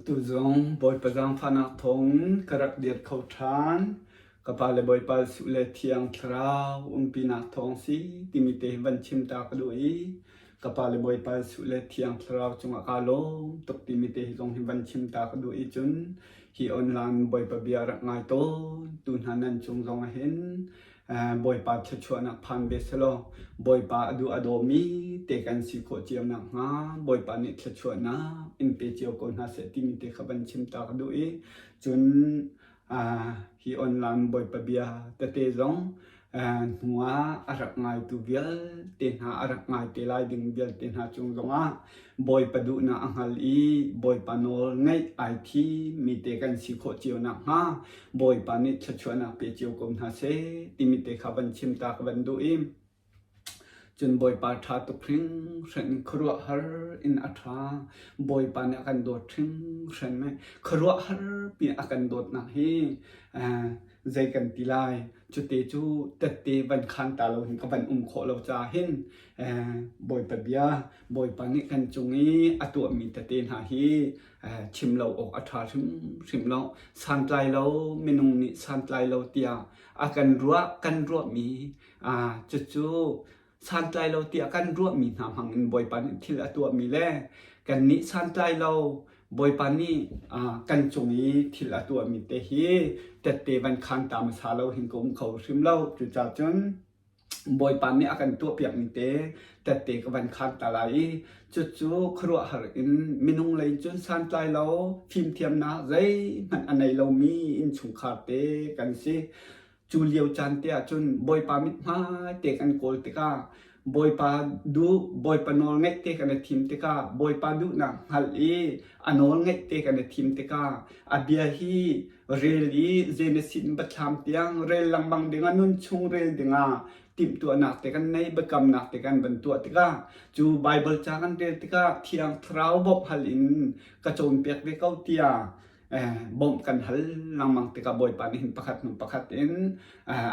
Tuzong Bawipa zaangfahnak thawngin ka rak dir kho ṭhan. Ka pa le Bawipa Jesuh le Thiang Thlarau umpinak thawng si timi te hi van chim ta ka duh i ka pa le Bawipa Jesuh le Thiang Thlarau cungah kaa lawm tuk timi te hi zong hi van chim ta ka duh i cun hi online Bawipa bia rak ngai tawn tu hna nan cung zong ah hin Bawipa thluachuahnak phan ve selaw Bawipa a duh a dawmi te kan si khawh cio nakhnga Bawipa nih thluachuahnak in pe cio ko hna seh timi te kha van chim ta ka duh i cun hi online Bawipa bia tete zong hnu ah a rak ngaitu vialte hna a rak ngai te lai ding vialte hna cung zongah Bawipa duhnak a hngal i Bawipa nawl ngaih ai thimmi te kan si khawh cio nakhnga Bawipa nih thluachuahnak pe cio ko hna seh timi te kha van chim ta ka van duh i cun Bawipa ṭha tuk hringhran in khuaruahhar in a ṭha. Bawipa nih a kan dawt hringhran mei. Khuaruahhar pi a kan dawtnak hi zei kan ti lai. Cute cu tette van khan ta lo hin ka van um khawh lo caah hin Bawipa bia Bawipa nih kan cung i a tuahmi tete hna hi chim lo awk a ṭha hrimhrim lo. Santlai lo minung nih santlai lo tiah a kan ruah kan ruahmi cucu santlai lo tiah kan ruahmi hna hmang in Bawipa nih thil a tuahmi le kannih santlai lo Bawipa nih kan cung i thil a tuahmi te hi tette van khan ta hmasa lo hin ka um kho hrim lo. Cucaah cun Bawipa nih a kan tuahpiakmi te tette ka van khan ta lai i cucu khuaruahhar in minung lei cun santlai lo fimthiamnak zeihmanh a nei lomi innchungkhar te kan si. Cu lio caan te ahcun Bawipa mithmai te kan kawl tikah Bawipa duh Bawipa nawl ngaih te kan i thim tikah Bawipa duhnak hngalh i a nawl ngaih te kan i thim tikah a bia hi rel i Genesis in Biathlam tiang rel lengmang dingah nun chung rel dingah timhtuahnak te kan nei biakamnak te kan van tuah tikah cu Baibal ca kan rel tikah Thiang Thlarau bawmh hal in ka cawnpiak ve ko tiah bawmh kan hal lengmang tikah Bawipa nih hin pakhat hnu pakhat in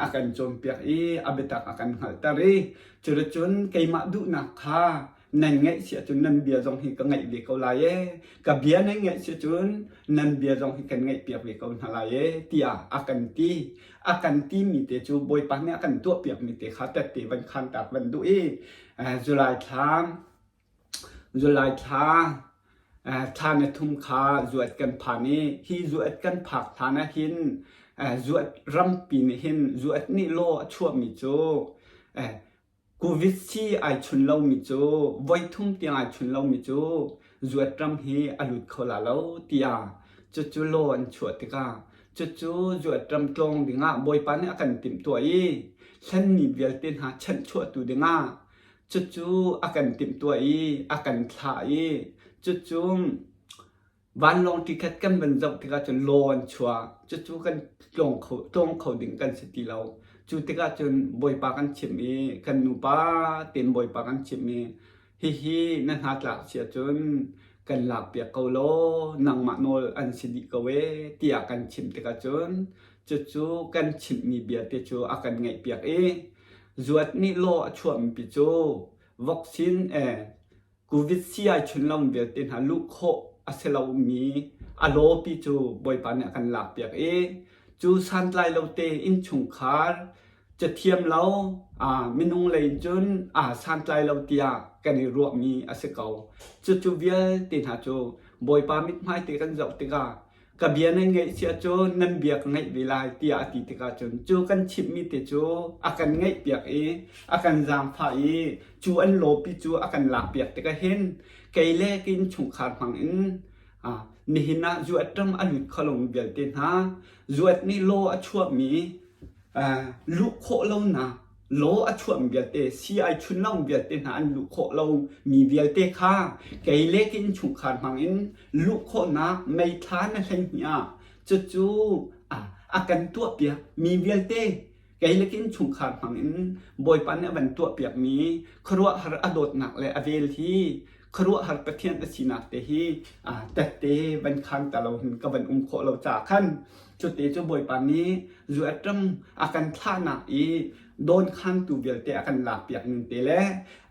a kan cawnpiak i a biatak a kan hngalhter i cuticun keimah duhnak kha nan ngaih si ahcun nan bia zong hi ka ngaih ve ko lai ee ka bia nan ngaih si ahcun nan bia zong hi kan ngaihpiak ve ko hna lai ee tiah a kan ti a kan timi te cu Bawipa nih a kan tuahpiakmi te kha tette van khan tak van duh i July thla July thla thla na thum kha zuat kan phan i hi zuat kan phak hlan ah hin zuat rampi nih hin zuat nih law a chuahmi cu Covid sii ai chun lomi cu voithum tiang ai chun lomi cu zuat ram hi a lut kho la lo tiah cucu law an chuah tikah cucu zuat ram tlawng dingah Bawipa nih a kan timhtuah i hlenmi vialte hna chanhchuahtu dingah cucu a kan timhtuah i a kan thlah i cucu Vanlawng ṭikhat kan van zoh tikah cun law an chuah. Cucu kan tlawng kho, tlawng kho ding kan si ti lo. Cu tikah cun Bawipa kan chimh i kan nupa tein Bawipa kan chimh i hihi na hna tlak si ahcun kan lakpiak ko law nangmah nawl an si dih ko ee tiah kan chimh tikah cun cucu kan chimhmi bia te cu a kan ngaihpiak i zuat nih law a chuahmi pi cu vaccine eh Covid sii chun lo vialte hna luh khawh a si lomi a lawpi cu Bawipa nih a kan lakpiak i cu santlai lo te innchungkhar cathiam lo minung lei in cun santlai lo tiah kan i ruahmi a si ko. Cucu vialte hna cu Bawipa mithmai te kan zoh tikah ka bia nan ngaih si ahcun nan bia ka ngaih ve lai tiah a ti tikah cun cu kan chimhmi te cu a kan ngaihpiak i a kan zaangfah i cu an lawpi cu a kan lakpiak tikah hin kei le ka innchungkhar hmang in nihin ah zuat ram a lut kho lomi vialte hna zuat nih law a chuahmi luh khawh lonak law a chuahmi vialte sii ai chun lomi vialte hna an luh khawh lomi vialte kha kei le ka innchungkhar hmang in luh khawhnak meithla na 12 ah cucu a kan tuahpiak mi vialte kei le ka innchungkhar hmang in Bawipa nih a van tuahpiak mi khuaruahhar a dawtnak le a vel hi. Khuaruahhar Pathian a sinak te hi tette van khan ta lo hin ka van um khawh lo caah khan cute cu Bawipa nih zuaṭam a kan thlahnak i dawnkhantu vialte a kan lakpiak ning te le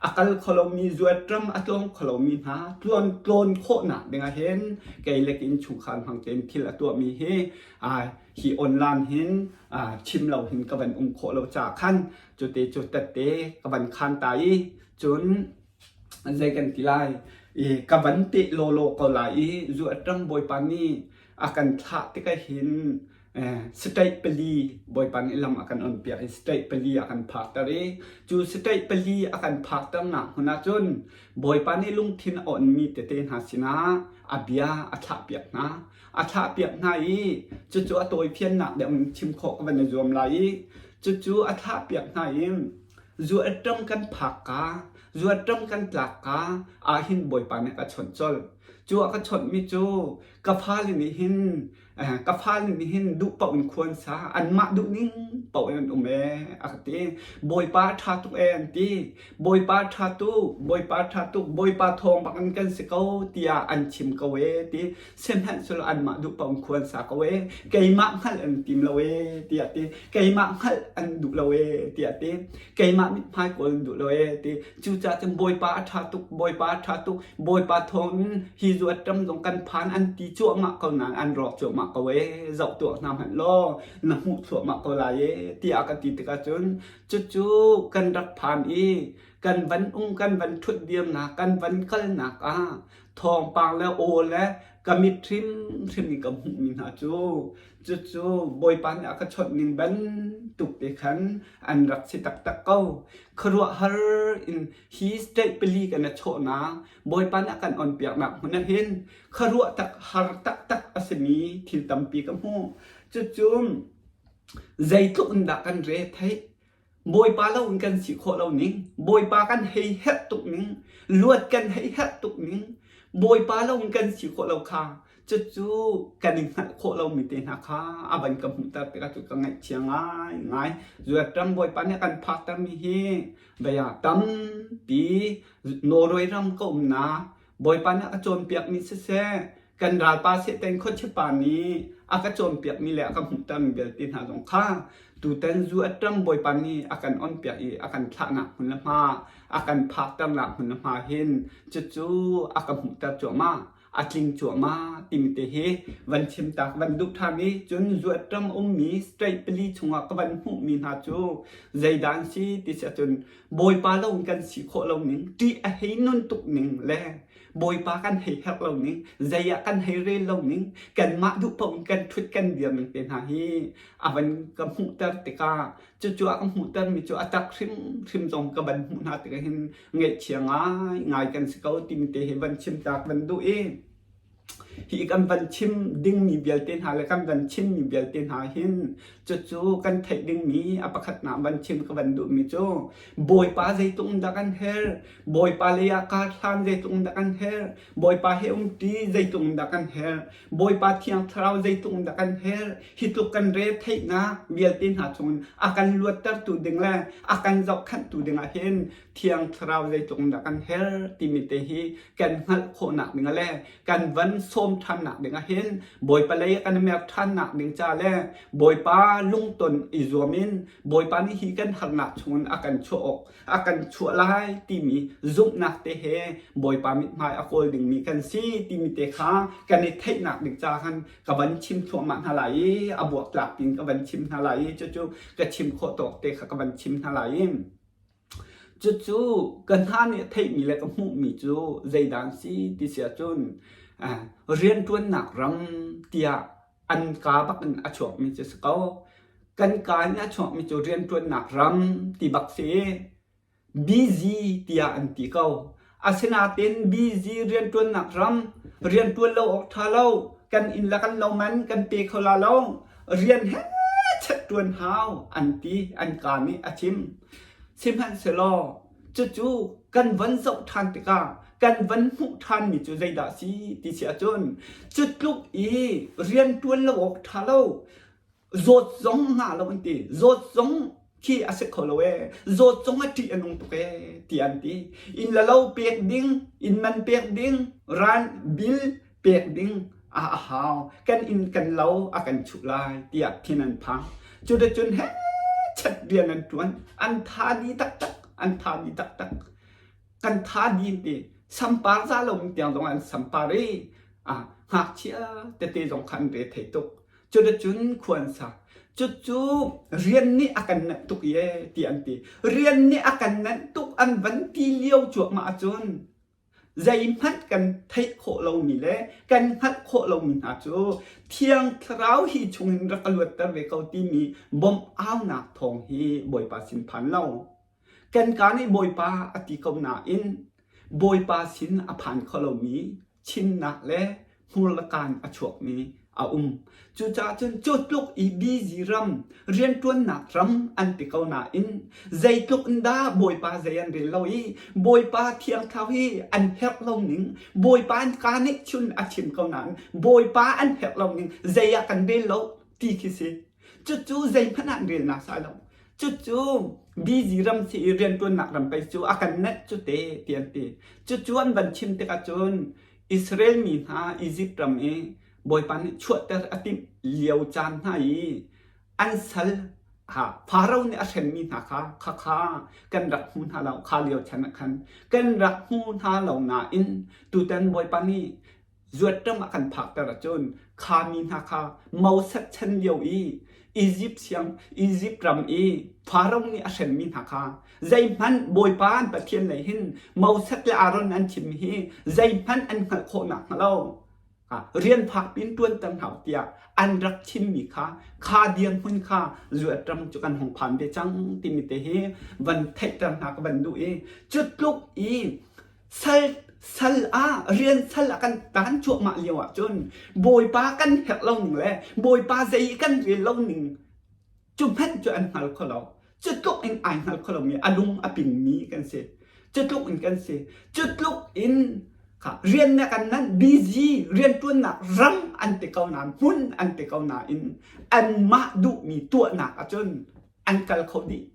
a kal kho lomi zuaṭam a tlawng kho lomi hna tluan tlawn khawhnak dingah hin kei le ka innchungkhar hmang tein thil a tuahmi hi hi online hin chim lo hin ka van um khawh lo caah khan cute cu tette ka van khan ta i cun zei kan ti lai i ka van teh lawlaw ko lai i zuaṭam Bawipa nih a kan thlah tikah hin state pali Bawipa nih lam a kan onpiak i state pali a kan phakter i cu state pali a kan phakternak hmun ah cun Bawipa nih lungthin a onmi tete hna sinah a bia a thlahpiak hna. A thlahpiak hna i cucu a tawifiannak deuh in chim khawh ka van i zuam lai i cucu a thlahpiak hna i zuaṭam kan phak ka, zuaṭam kan tlak ka ahhin Bawipa nih a ka chawnh colh. Cu a ka chawnhmi cu ka fale nih hin ka fale nih hin duh paoh in khua an sa, anmah duh ning paoh in an um ee a ka ti. Bawipa a ṭha tuk ee an ti. Bawipa a ṭha tuk, Bawipa a ṭha tuk, Bawipa thawng bak in kan si ko tiah an chim ko ee ti. Sihmanhsehlaw anmah duh paoh in khua an sa ko ee. Keimah hngalh an tim lo ee tiah ti. Keimah hngalh an duh lo ee tiah ti. Keimah mithmai kawl an duh lo ee ti. Cucaah cun Bawipa a ṭha tuk, Bawipa a ṭha tuk, Bawipa thawngin hi zuat ram zong kan phan an ti cuahmah ko nain an rawk cuahmah ko ee. Zoh tuah hna hmanh law na hmuh thluahmah ko lai ee tiah ka ti tikah cun cucu kan rak phan i kan van um kan van ṭhut dirnak kan van kalnak ah thawngpang le aw le ka mit hrimhrim in ka hmuhmi hna cu cucu Bawipa nih a ka chawnh ning bantuk te khan an rak si taktak ko. Khuaruahhar in hi state pali kan i chawhnak Bawipa nih a kan onpiaknak hmun ah hin khuaruah tak har taktak a simi thil tampi ka hmuh. Cucu zeitluk in dah kan re theih? Bawipa lo in kan si khawh lo ning, Bawipa kan hei herh tuk ning, luat kan hei herh tuk ning, Bawipa lo in kan si khawh lo kha cucu kan i hngalh khawh lomi te hna kha a van ka hmuhter tikah cu ka ngaihchia ngaingai. Zuatram Bawipa nih a kan phaktermi hi vei ah tampi Norway ram ka umnak Bawipa nih a ka cawnpiakmi siseh, kan ralpa Satan khuachipa nih a ka cawnpiakmi le a ka hmuhtermi vialte hna zong kha tutan zu a ṭam Bawipa nih a kan onpiak i a kan thlahnak hmun le hma, a kan phakternak hmun le hma hin cucu a ka hmuhter cuahmah. A tling cuahmah timi te hi van chim tak van duh ṭhan i cun zuatram ummi state pali chungah ka van hmuhmi hna cu zeidah an si ti si ahcun Bawipa lo in kan si khawh lo ning, ṭih a hei nun tuk ning le Bawipa kan hei herh lo ning, zei ah kan hei rel lo ning, kanmah duh paoh in kan ṭhut kan dir ning te hna hi a van ka hmuhter tikah cucu a ka hmuhtermi cu a tak hrimhrim zong ka van hmuh hna tikah hin ngaihchia ngaingai kan si ko timi te hi van chim tak van duh i hi kan van chim dingmi vialte hna le kan van chimmi vialte hna hin cucu kan theih dingmi a pakhatnak van chim ka van duhmi cu Bawipa zeitluk in dah kan herh Bawipa lei ah kar hlan zeitluk in dah kan herh Bawipa he umṭi zeitluk in dah kan herh Bawipa Thiang Thlarau zeitluk in dah kan herh hi tluk kan re theihnak vialte hna chungin a kan luattertu ding le a kan zohkhenhtu dingah hin Thiang Thlarau zeitluk in dah kan herh timi te hi kan hngalh khawhnak ding le kan van sawm ṭhannak ding ah hin Bawipa lei kan i mer ṭhannak ding ca le Bawipa lungton i zuam in Bawipa nih hi kan harnak chungin a kan chuah awk a kan chuah lai timi zumhnak te he Bawipa mithmai a kawl dingmi kan si timi te kha kan i theihnak ding ca khan ka van chim thluahmah hna lai i a buaktlak tin ka van chim hna lai i cucu ka chim khawh tawk te kha ka van chim hna lai i Cucu ka hna nih a theihmi le ka hmuhmi cu zeidah an si ti si ahcun rianṭuannak ram tiah an kaa bak in a chuakmi cu si ko. Kan kaa in a chuakmi cu rianṭuannak ram ti bak si. Busy tiah an ti ko. Asinain busy rianṭuannak ram, rianṭuan lo awk ṭha lo, kan inn le kan lo man kan pe kho la lo, rian he chet ṭuan hau an ti, an kaa nih a chim. Sihmanhsehlaw cucu kan van zoh ṭhan tikah kan van hmuh ṭhanmi cu zeidah a si ti si ahcun cu tluk i rianṭuan lo awk ṭha lo, zawt zong ngah lo an ti. Zawt zong Khi a si kho lo ee. Zawt zong a ṭih a nung tuk ee ti an ti. Inn le lo pek ding, inn man pek ding, ran bill pek ding a a hau. Kan inn kan lo a kan chuh lai tiah thin an phang. Cuticun he chat rian an ṭuan. An tha di taktak. An tha di taktak. Kan tha di ti. Sampar za lo tiang zong an sampar i ah ngakchia tete zong kha an re thei tuk. Cuticun khua an sa. Cucu rian nih a kan nanh tuk ye ti an ti. Rian nih a kan nanh tuk an van ti lio cuahmah ahcun zeihmanh kan theih khawh lomi le kan hngalh khawh lomi hna cu Thiang Thlarau hi chungin rak ka luatter ve ko timi bawmh aunak thawng hi Bawipa sin phan lo. Kan kaa nih Bawipa a ti ko nain Bawipa sin a phan kho lomi chimnak le hmurlakaan a chuakmi a um. Cucaah cun cu tluk i busy ram, rianṭuannak ram an ti ko nain zeitluk in dah Bawipa zei an rel lo i Bawipa Thiang Thlarau hi an herh lo ning, Bawipa an kaa nih chun a chim ko nain Bawipa an herh lo ning zei ah kan rel lo ti khi si. Cucu zeihmanh ah an rel na sai lo. Cucu busy ram si i rianṭuannak ram pei cu a kan nenh cu te ti an ti. Cucu an van chim tikah cun Israel mi hna Izipt ram i Bawipa nih chuahter a timh lio caan hna i an sal Faro nih a hremmi hna kha khakha kan rak hmu hna lo kha lio chan ah khan kan rak hmu hna lo nain tutan Bawipa nih zuatṭam a kan phakter ahcun kha mi hna kha Moses chan lio i Izipt siang Izipt ram i Faro nih a hremmi hna kha zeihmanh Bawipa an Pathian lei hin Moses le Aaron an chimmi hi zeihmanh an hngalh khawh nakhnga lo rian fak piin ṭuanter hna u tiah an rak chimmi kha kha dirhmun kha zuatram cu kan hung phan ve cang timi te hi van theihter hna ka van duh i cu tluk i Sal sal ah rian sal ah kan tan cuahmah lio ahcun Bawipa kan herh lo ning le Bawipa zei kan rel lo ning cu hmanh cu an hngal kho lo. Cu tluk in ai hngal kho lomi a lung a pingmi kan si. Cu tluk in kan si. Cu tluk in kha rian na kan nan busy rianṭuannak ram an ti ko nain hmun an ti ko nain anmah duhmi tuahnak ahcun an kal kho dih.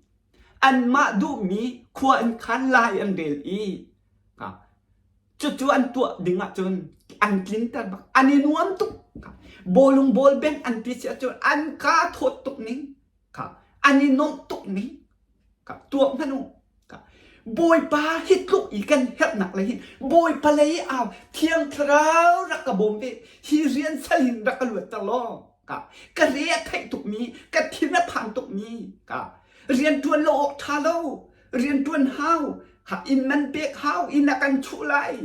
Anmah duhmi khua an khan lai an rel i cucu an tuah ding ahcun an tlinter bak. An i nuam tuk. Bawlung bawl beng an ti si ahcun an kaa thawt tuk ning. An i nuamh tuk ning. Tuah hmanh u. Bawipa hi tluk i kan herhnak le hin Bawipa lei au Thiang Thlarau rak ka bawm ve. Hi rian sal hin rak ka luatter law. Ka ka re a theih tukmi, ka thin a phan tukmi ka rianṭuan lo awk ṭha lo, rianṭuan hau, ha inn man pek hau, inn a kan chuh lai,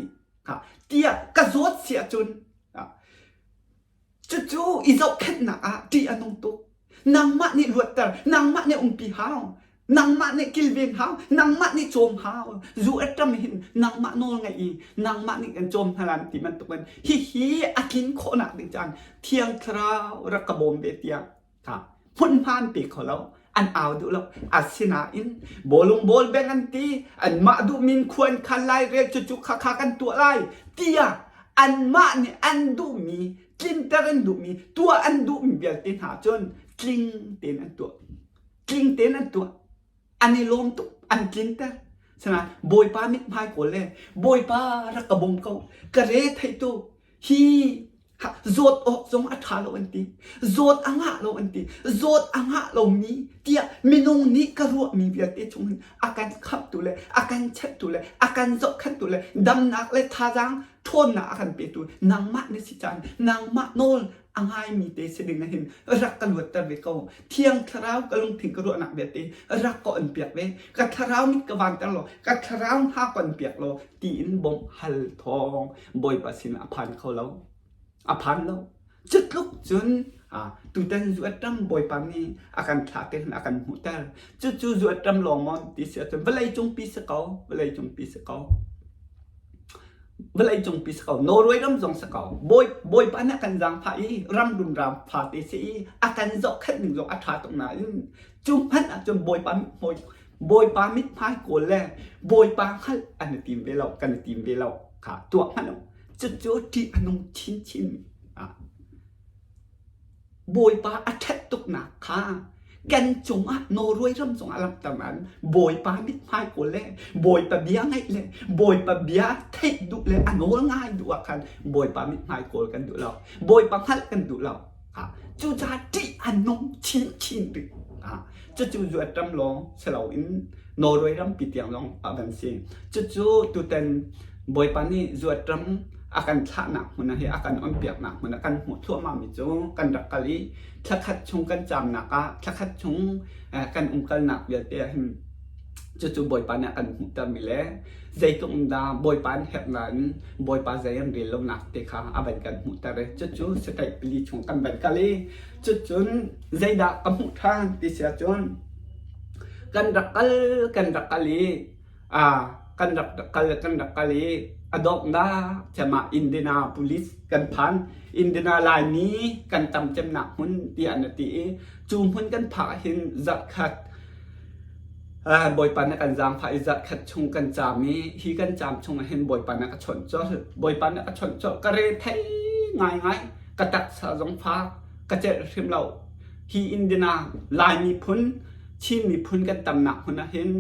ha tiah ka zawt si ahcun cucu i zohkhenhnak ah ṭih a nung tuk. Nangmah nih luatter, nangmah nih umpi hau. Nangmah nih kilven hau, nangmah nih cawm hau. Zu a ṭam hin nangmah nawl ngaih i nangmah nih kan cawm hna lan ti bantukin hihi a tlin khawhnak ding caan Thiang Thlarau rak ka bawm ve tiah kha hmunhma an pe kho lo. An au duh lo. Asinain bawlung bawl beng an ti, anmah duhmi in khua an khan lai, rel cucu kha kha kan tuah lai tiah anmah nih an duhmi tlinter an duhmi tuah an duhmi vialte hna cun tling tein an tuah. Tling tein an tuah. An i lawm tuk. An tlinter. Sinain Bawipa mithmai kawl le Bawipa rak ka bawm ko. Ka re thei tu. Hi zawt awk zong a ṭha lo an ti. Zawt a ngah lo an ti. Zawt a ngah lomi tiah minung nih ka ruahmi vialte chung hin a kan khamhtu le a kan chenhtu le a kan zohkhenhtu le damnak le thazaang ṭhawnnak a kan petu nangmah na si caan nangmah nawl a ngaimi te si ding hin rak ka luatter ve ko. Thiang Thlarau ka lungthin ka ruahnak vialte rak ka on piak ve. Ka thlarau mit ka vanter law, ka thlarau hna ka on piak law tiin bawmh hal thawng Bawipa sin a phan kho lo. A phan lo. Cu tluk cun tutan zuat ram Bawipa nih a kan thlah te a kan hmuhter. Cucu zuat ram lawng maw ti si ahcun vawlei cungpi si ko, vawlei cungpi si ko. Vawleicung pi si ko, Norway ram zong si ko. Bawi, Bawipa nih a kan zaangfah i ram rumram fate si i a kan zohkhenh ning zong a ṭha tuk nain cu hmanh ahcun Bawipa mithmai Bawipa mithmai kawl le Bawipa hngalh an i tim ve lo, kan i tim ve lo kha tuah hmanh u. Cucu ṭih a nung chinchin. Bawipa a ṭhat tuknak kha. Kan cungah Norway ram cungah langhter nain Bawipa mithmai kawl le Bawipa bia ngaih le Bawipa bia theih duh le a nawl ngai duh ah khan Bawipa mithmai kawl kan duh lo. Bawipa hngalh kan duh lo. Cucaah ṭih a nung chinchin rih. Cucu zuat ram lawng si loin Norway rampi tiang zong a van si. Cucu tutan Bawipa nih zuat ram a kan thlahnak hmun ah hi a kan onpiaknak hmun ah kan hmuh thluahmahmi cu kan rak kal i thlakhat chung kan caamnak ah thlakhat chung kan umkalnak vialte ah hin cucu Bawipa nih a kan hmuhtermi le zeitluk in dah Bawipa an herh nain Bawipa zei an rel lonak te kha a van kan hmuhter i cucu sataih pali chung kan van kal i cucun zeidah ka hmuh ṭhan ti si ahcun kan rak kal kan rak kal i kan rak kal kan rak kal i a donghnak cem ah Indianapolis kan phan. Indiana Laimi kan tam cemnak hmun tiah na ti i cu hmun kan phak hin zarhkhat Bawipa na kan zaangfah i zarhkhat chung kan caam i hi kan caam chung ah hin Bawipa na ka chawnh colh. Bawipa na ka chawnh colh. Ka re thei ngaingai. Ka taksa zong fak. Ka celh hrim lo. Hi Indiana Lai miphun Chin miphun kan tamnak hmun ah hin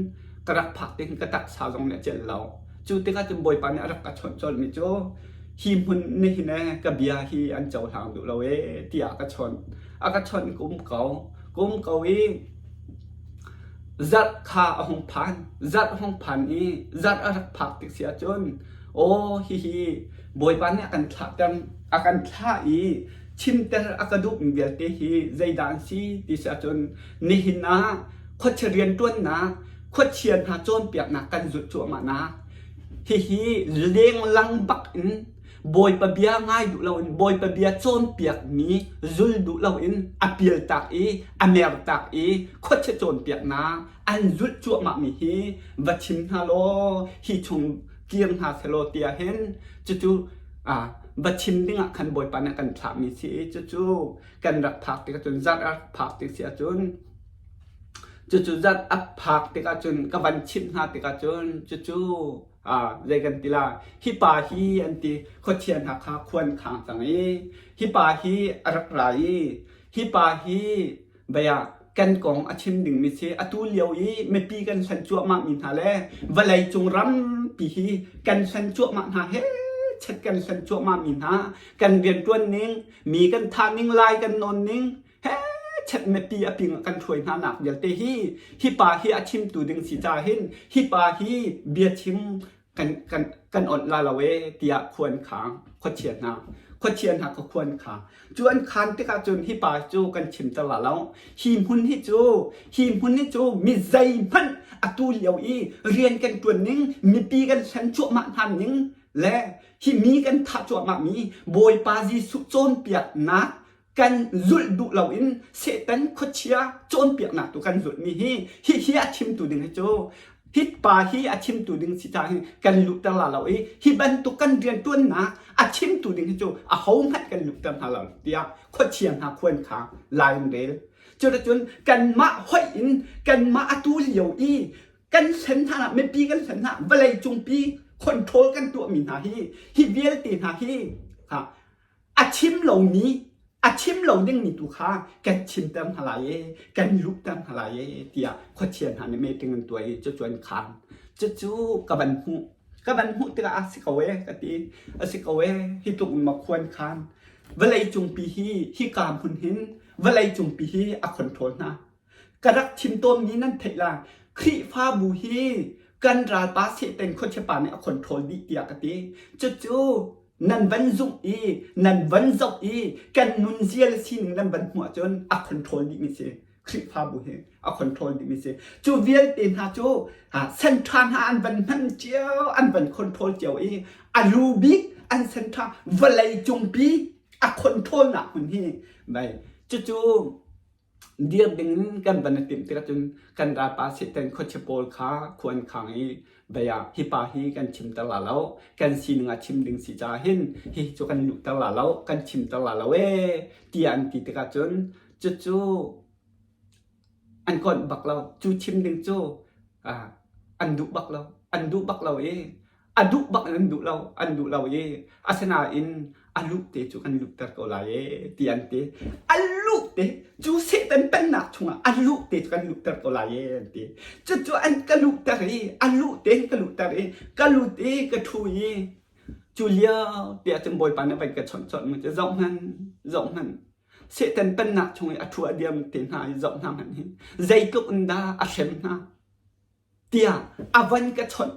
ka rak phak ding ka taksa zong nih a celh lo. Cu tikah cun Bawipa nih a rak ka chawnh colhmi cu hi hmun nih hin ee ka bia hi an cohlang duh lo ee tiah a ka chawnh. A ka chawnh ka um ko. Ka um ko i zarh kha a hung phan. Zarh hung phan i zarh a rak phak tik si ahcun aw hihi Bawipa nih a kan thlahter a kan thlah i chimter a ka duhmi vialte hi zeidah an si ti si ahcun nihin ah khuachia rianṭuannak, khuachia hna cawnpiaknak kan zulh cuahmahnak hihi lenglang bak in Bawipa bia ngai duh loin Bawipa bia cawnpiakmi zul duh loin a pialtak i a mertak i khuachia cawnpiaknak an zulh cuahmahmi hi va chim hna law hi chung kir hna selaw tiah hin cucu va chim dingah khan Bawipa nih a kan thlahmi si i cucu kan rak phak tikah cun zarh a rak phak tik si ahcun cucu zarh a phak tikah cun ka van chimh hna tikah cun cucu zei kan ti la hi pa hi an ti khuachia hna kha khuan khang cang i hi pa hi a rak ra i hi pa hi baya kan kong a chim dingmi si atu lio i mipi kan hlan cuahmah mi hna le vawlei cung rampi hi kan hlan cuahmah hna he chet kan hlan cuahmah mi hna kan riantuan ning mi kan thah ning lai kan nawn ning he chet mipi a ping kan hruai hna nak vialte hi hi pa hi a chimtu ding si ca hin hi pa hi bia chim kan kan kan onh la lo e tiah khuan khang khuachia hna khuachia hna ka khuan kha cu an khan tikah cun hi pa cu kan chim ter la lo hi hmun hi cu hi hmun hi cu mi zeihmanh atu lio i rian kan tuan ning mipi kan hlen cuahmah hna ning le hi mi kan thah cuahmah mi Bawipa Jesuh cawnpiaknak kan zulh duh loin Satan khuachia cawnpiaknak tu kan zulhmi hi hi hi a chimtu ding hi cu hi pa hi a chimtu ding si ca hi kan luhter la lo i hi bantuk kan riantuannak a chimtu ding hi cu a ho hmanh kan luhter hna lo tiah khuachia hna khuan kha lai an rel cuticun kanmah hoih in kanmah atu lio i kan hlen hna mipi kan hlen hna vawlei cungpi control kan tuahmi hna hi hi vialte hna hi ha a chim lomi a chim lo dingmi tu kha kan chimter hna lai i kan luhter hna lai i tiah khuachia hna nih meeting an tuah i cucu an khaan. Cucu ka van hmuh. Ka van hmuh tikah a si ko ee ka ti. A si ko ee hi tluk in maw khuan khaan. Vawlei cungpi hi hika hmun hin vawlei cungpi hi a control hna. Ka rak chim tawnmi nan theih la. Khrihfabu hi kan ralpa Satan khuachia pa nih a control dih tiah ka ti. Cucu nan van zumh i nan van zoh i kan nunzia le sining nan van hmuh ahcun a control dihmi si Khrihfabu hi a control dihmi si cu vialte hna cu senṭha hna an van hman cio an van control cio i a lu bik an senṭha vawlei cungpi a control nak hmun hi bai cucu dir ding kan van i timh tikah cun kan ralpa Satan khuachia pawl kha khua an khang i bei ah hi pa hi kan chimter la lo kan sining ah chim ding si caah hin hihi cu kan luhter la lo kan chimter la lo ee tiah an ti tikah cun cucu an konh bak lo cu chim ding cu an duh bak lo an duh bak lo i a duh bak in an duh lo an duh lo i asinain a luh te cu kan luhter ko lai e ti an ti a luh te cu Satan pennak chungah a luh te cu kan luhter ko lai e an ti. Cucu an ka luhter i a luh te in ka luhter i ka lut i ka ṭhu i cu lio te ah cun Bawipa nih a van ka chawnh chawnh mu cu zoh hmanh zoh hmanh Satan pennak chung i a ṭhu a diam te hna i zoh hna hmanh hi zeitluk in dah a hrem hna. Tiah a von ka chawnh.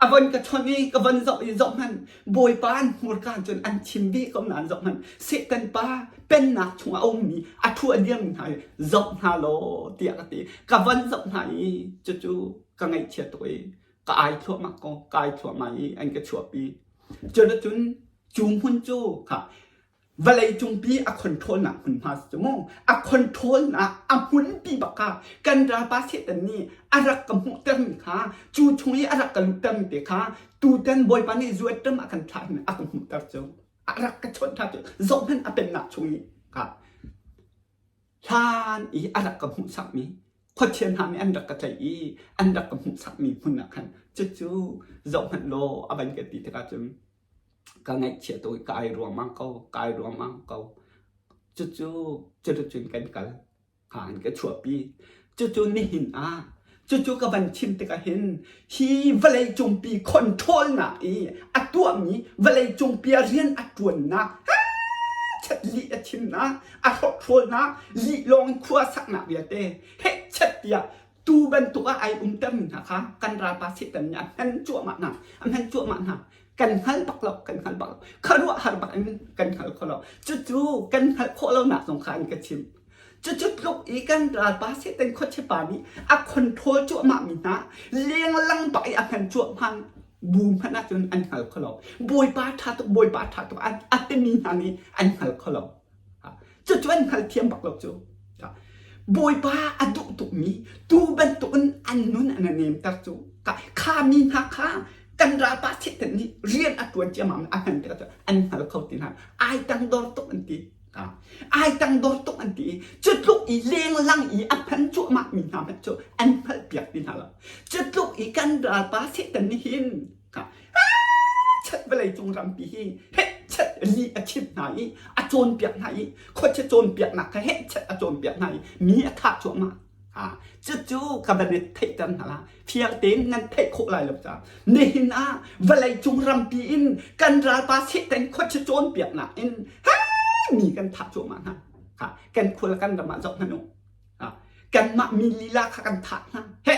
A von ka chawnh i ka von zoh i zohhmanh, Bawipa an hmurka cun an chim ve ko nain zohhmanh, Satan pa pennak chungah a ummi a thu a dirmi hna hi zoh hna law tiah ka ti. Ka von zoh hna i cucu ka ngaihchia tuk i ka ai thluahmah ko, ka ai thluahmah i an ka chuahpi. Cun cu hmun cu kha Vawleicungpi a control-nak hmunhma si cu mu. A control-nak a hmunpi bak kha kan ralpa Satan nih a rak ka hmuhtermi kha cu chung i a rak ka luhtermi te kha tutan Bawipa nih zuat ram a kan thlah hin a ka hmuhter cu. A rak ka chawnh ṭha cu zohhmanh a pennak chung i kha hlan i a rak ka hmuhsakmi khuachia hna nih an rak ka tlaih i an rak ka hmuhsakmi hmun ah khan cucu zohhmanh law a van ka ti tikah cun Ka ngaihchia tuk i ka ai ruangmang ko, ka ai ruangmang ko. Cucu cuticun kan kal. Kha an ka chuahpi. Cucu nihin ah, cucu ka van chim tikah hin hi vawleicungpi control nak i a tuahmi vawleicungpi ah rian a ṭuannak chet lih a chimnak, a hrokhrawlnak, lih lawng in khua saknak vialte hehchet tiah tuu bantuk ah ai umtermi hna kha kan ralpa Satan nih a hman cuahmah hna, a hman cuahmah hna. Kan hngal bak lo, kan hngal bak lo. Khuaruahhar bak in kan hngal kho lo. Cucu kan hngalh khawh lonak zong kha an ka chimh. Cucu tluk i kan ralpa Satan khuachipa nih a control cuahmah mi hna lenglang bak i a hman cuahmah bu hmanh ahcun an hngal kho lo. Bawipa ṭha tuk, Bawipa ṭha tuk a timi hna nih an hngal kho lo. Cucu an hngalthiam bak lo cu. Bawipa a duh tukmi tuu bantukin an nun an nemter cu. Kha mi hna kha kan ralpa Satan nih rian a ṭuan ciammam a hman tikah an hngal kho ti hna. Ai tangdor tuk an ti. Ai tangdor tuk an ti. Cu tluk i lenglang i a hman cuahmah mi hna hmanh cu an hngalhpiak ti hna lo. Cu tluk i kan ralpa Satan nih hin chat vawleicung rampi hi hehchet lih a chimh hna i a cawnpiak hna i khuachia cawnpiaknak kha hehchet a cawnpiak hna i mi a thah cuahmah. Cucu ka van i theihter hna la. Fiang tein nan theih khawh lai lo caah nihin ah vawleicung rampi in kan ralpa Satan khuachia cawnpiaknak in mi kan thah cuahmah hna. Kan khua kan ram ah zoh hmanh u. Kanmah mi lila kha kan thah hna. He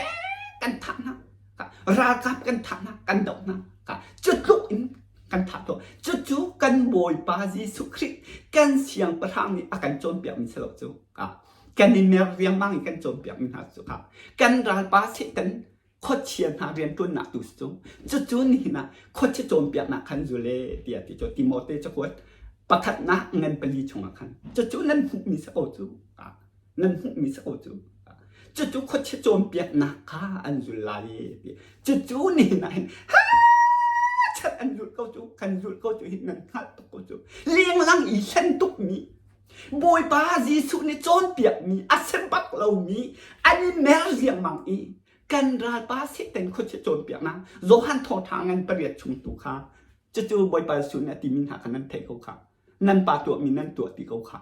kan thah hna. Ralkap kan thah hna, kan doh hna. Cu tluk in kan thah tuah. Cucu kan Bawipa Jesuh Khrih kan siangpahrang nih a kan cawnpiakmi si lo cu. Kan i mer riangmang in kan cawnpiakmi hna cu kha. Kan ralpa Satan khuachia hna rianṭuannak tu si cu. Cucu nihin ah khuachia cawnpiaknak khan zul e tiah ti cu Timote cakuat pakhatnak ngan pali chungah khan cucu nan hmuhmi si ko cu. Nan hmuhmi si ko cu. Cucu khuachia cawnpiaknak kha an zul lai e ti. Cucu nihin ah hin chat an zulh ko cu kan zulh ko cu hi nan hngalh tuk ko cu. Lenglang i hlen tukmi Bawipa Jesuh nih cawnpiakmi a si bak lomi an i mer riangmang i kan ralpa Satan khuachia cawnpiaknak Johan Thawngṭha ngan pariat chung tu kha cucu Bawipa Jesuh nih a timi hna kha nan theih ko kha nan pa tuahmi nan tuah ti ko kha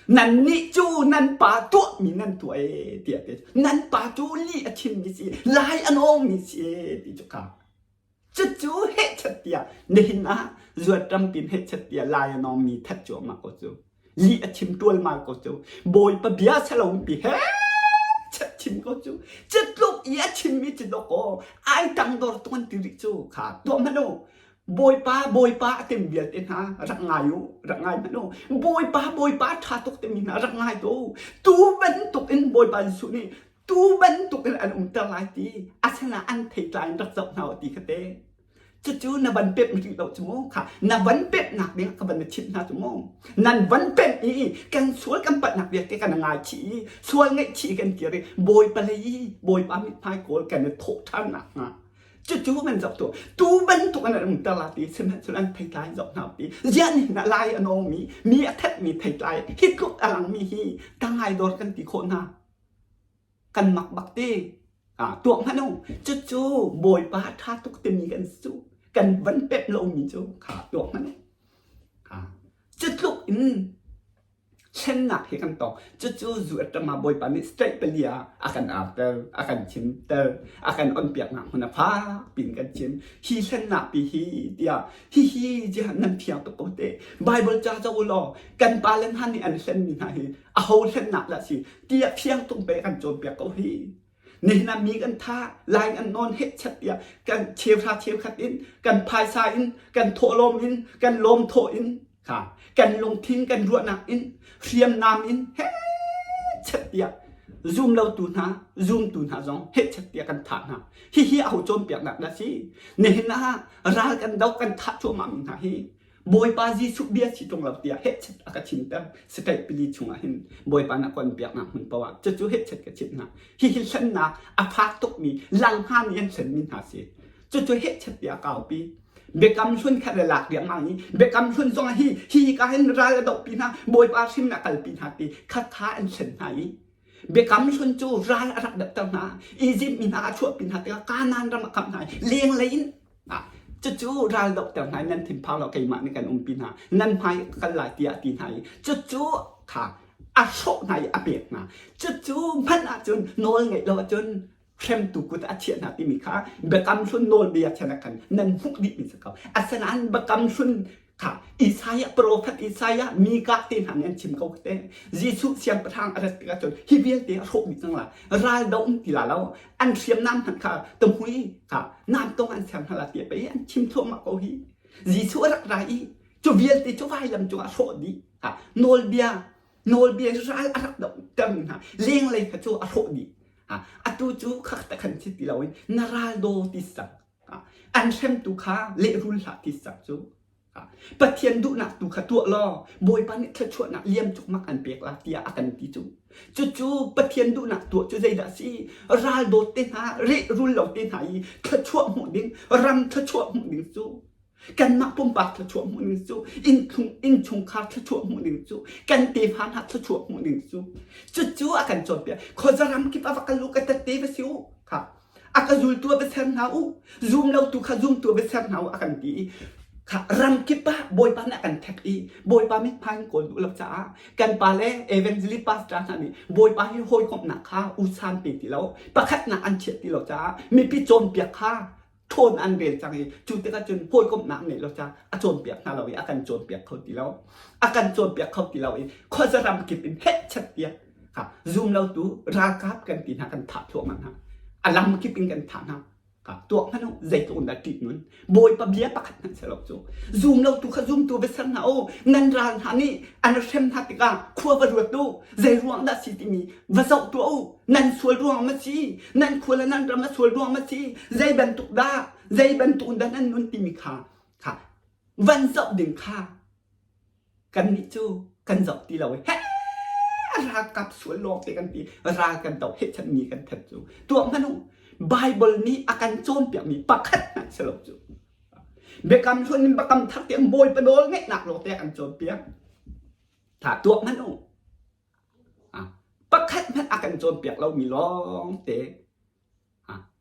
nannih cu nan pa tuahmi nan tuah ee tiah ti nan pa cu lih a chimmi si lai a nawngmi si ee ti cu kha Cucu hehchat tiah nihin ah zuat rampin hehchat tiah lai a nawngmi that cuahmah ko cu. Lih a chim ṭualmal ko cu. Bawipa bia salopi hehchat chim ko cu. Cu tluk i a chimmi cu dawkaw ai tangdor tuk an ti rih cu. Kha tuah hmanh u. Bawipa, Bawipa a tem vialte hna rak ngai u, rak ngai hmanh u. Bawipa, Bawipa ṭha tuk timi hna rak ngai tu. Tu bantuk in Bawipa Jesuh nih Tu bantuk in an umter lai ti asinain an theitlai in rak zoh hna u ti kha te. Cucu na van pemh rih lo cu mu kha na van pemhnak ding ka van na chimh hna cu mu. Nan van pemh i kan sual kan palhnak vialte kan ngaichih i sual ngaihchih kan kir i Bawipa lei i Bawipa mithmai kawl kan i thawh ṭhan nakhnga cucu kan zoh tu tu bantuk in an umter la ti sihmanhsehlaw an theitlai zoh hna ti ziah nih na lai a nawngmi mi a thetmi theitlai hi tluk a langmi hi tangai dawr kan ti khawh hna Kan mak bak te. Ah, tuak hmanh u. Cucu Bawipa ṭha tuk timi kan si cu. Kan van pemh lomi cu kha tuak hmanh u. Ah, cu tluk in. Thlennak hi kan tong. Cucu zu a ṭam ah Bawipa nih straight pali ah a kan arter, a kan chimter, a kan onpiaknak hmun a fak piin kan chim. Hi thlennak pi hi tiah hihi jiah nan thiang tuk ko te. Bible ca ca u law kan pale hna nih an hlenmi hna hi aho hlennak dah si tiah fiang tung pe kan cawnpiak ko hi. Nihin ah mi kan tha, lai kan nawn hehchet tiah kan cheuhra cheukhat in, kan phaisa in, kan thawhlawm in, kan lawm thawh in, kha kan lungthin kan ruahnak in, hriamnam in hehchet tiah zum lo tu hna, zumtu hna zong hehchet tiah kan thah hna. Hihi aho cawnpiaknak dah si? Nihin ah ral kan do kan thah cuahmah mi hna hi Bawipa Jesuh bia si ṭung lo tiah hehchet a ka chimter. State pili chungah hin Bawipa na kon piaknak hmun paoh ah cucu hehchet ka chimh hna. Hihi hlennak a fak tukmi langhngan nih an hlenmi hna si. Cucu hehchet tiah kaupi. Biakam hlun kha le lak riangmang i biakam hlun zong hi hi ka hin ral a dohpi hna Bawipa hrim a kalpi hna ti kha kha an hlen hna i Biakam hlun cu ral a rak dohter hna. Izipt mi hna a chuahpi hna tikah Kanaan ram a kamh hna i lenglei in cucu ral dohter hna i nan thinphang lo keimah nih kan umpi hna nan hmai ka kal lai tiah a ti hna i cucu kha a hrawh hna i a pek hna. Cucu hmanh ahcun nawl ngeih lo ahcun hremtu kut a chiah hna timi kha biakam hlun nawlbia chan ah khan nan hmuh dihmi si ko. Asinain biakam hlun kha Isaiah profet Isaiah Mika te hna nih an chim ko te. Jesuh siangpahrang a rat tikah cun hi vialte a hrawh dih cang la. Ral do um ti la lo. An hriamnam hmanh kha tamhui kha nam tong an ser hna la ti pei an chim thluahmah ko hi. Jesuh a rak ra i cu vialte cu vailam cungah hrawh dih. Nawlbia nawlbia ral a rak dohter hna lenglei kha cu a hrawh dih atu cu khak ta khan si ti loin na ral daw ti sak an hremtu kha lehrul hlah ti sak cu Pathian duhnak tu kha tuah law Bawipa nih thluachuahnak liam cukmak an pek la tiah a kan ti cu cucu Pathian duhnak tuah cu zeidah si ral dawt te hna lehrul lo te hna i thluachuah hmuh ding ram thluachuah hmuh ding cu Kanmah pumpak thluachuah hmuh ning cu innchungkhar thluachuah hmuh ning cu kan tefa hna thluachuah hmuh ning cu cucu a kan cawnpiak. Khuaza ram kip ah va kal u ka tette va si u kha a ka zultu ah va ser hna u zum lo tu kha zumtu ah va ser hna u a kan ti i kha ram kip ah Bawipa nih a kan thek i Bawipa mithmai in kawl duh lo caah kan pa le evangelist pastor hna nih Bawipa hi hawikomhnak kha usan pe ti lo pakhatnak an chiah ti lo caah mipi cawnpiak kha ṭhawn an rel cang i cu tikah cun hawikomhnak ngeih lo caah a cawnpiak hna lo i a kan cawnpiak kho ti lo a kan cawnpiak kho ti lo i khuaza ram kip in hehchet tiah ha zum lo tu ralkap kan ti hna kan thah thluahmah hna a lam kip in kan thah hna ka tuak hmanh u zeitluk in dah ṭih nun bawipa bia pakhat hmanh seh lo cu zum lo tu kha zumtu va ser hna u nan ral hna nih an hrem hna tikah khua va ruat u zei ruang dah si timi va zoh tuah u nan sual ruang ma si nan khua le nan ram a sual ruang ma si zei bantuk dah zei bantuk dah nan nun timi kha kha van zoh ding kha kannih cu kan zoh ti lo he ralkap sual lawng te kan ti ral kan do he chan mi kan that cu tuah hmanh u Bible nih a kan cawnpiakmi pakhat hmanh si lo cu biakam hlun in biakam thar tiang Bawipa nawl ngeihnak lawng te a kan cawnpiak tha tuah hmanh u Pakhat hmanh a kan cawnpiak lomi lawngte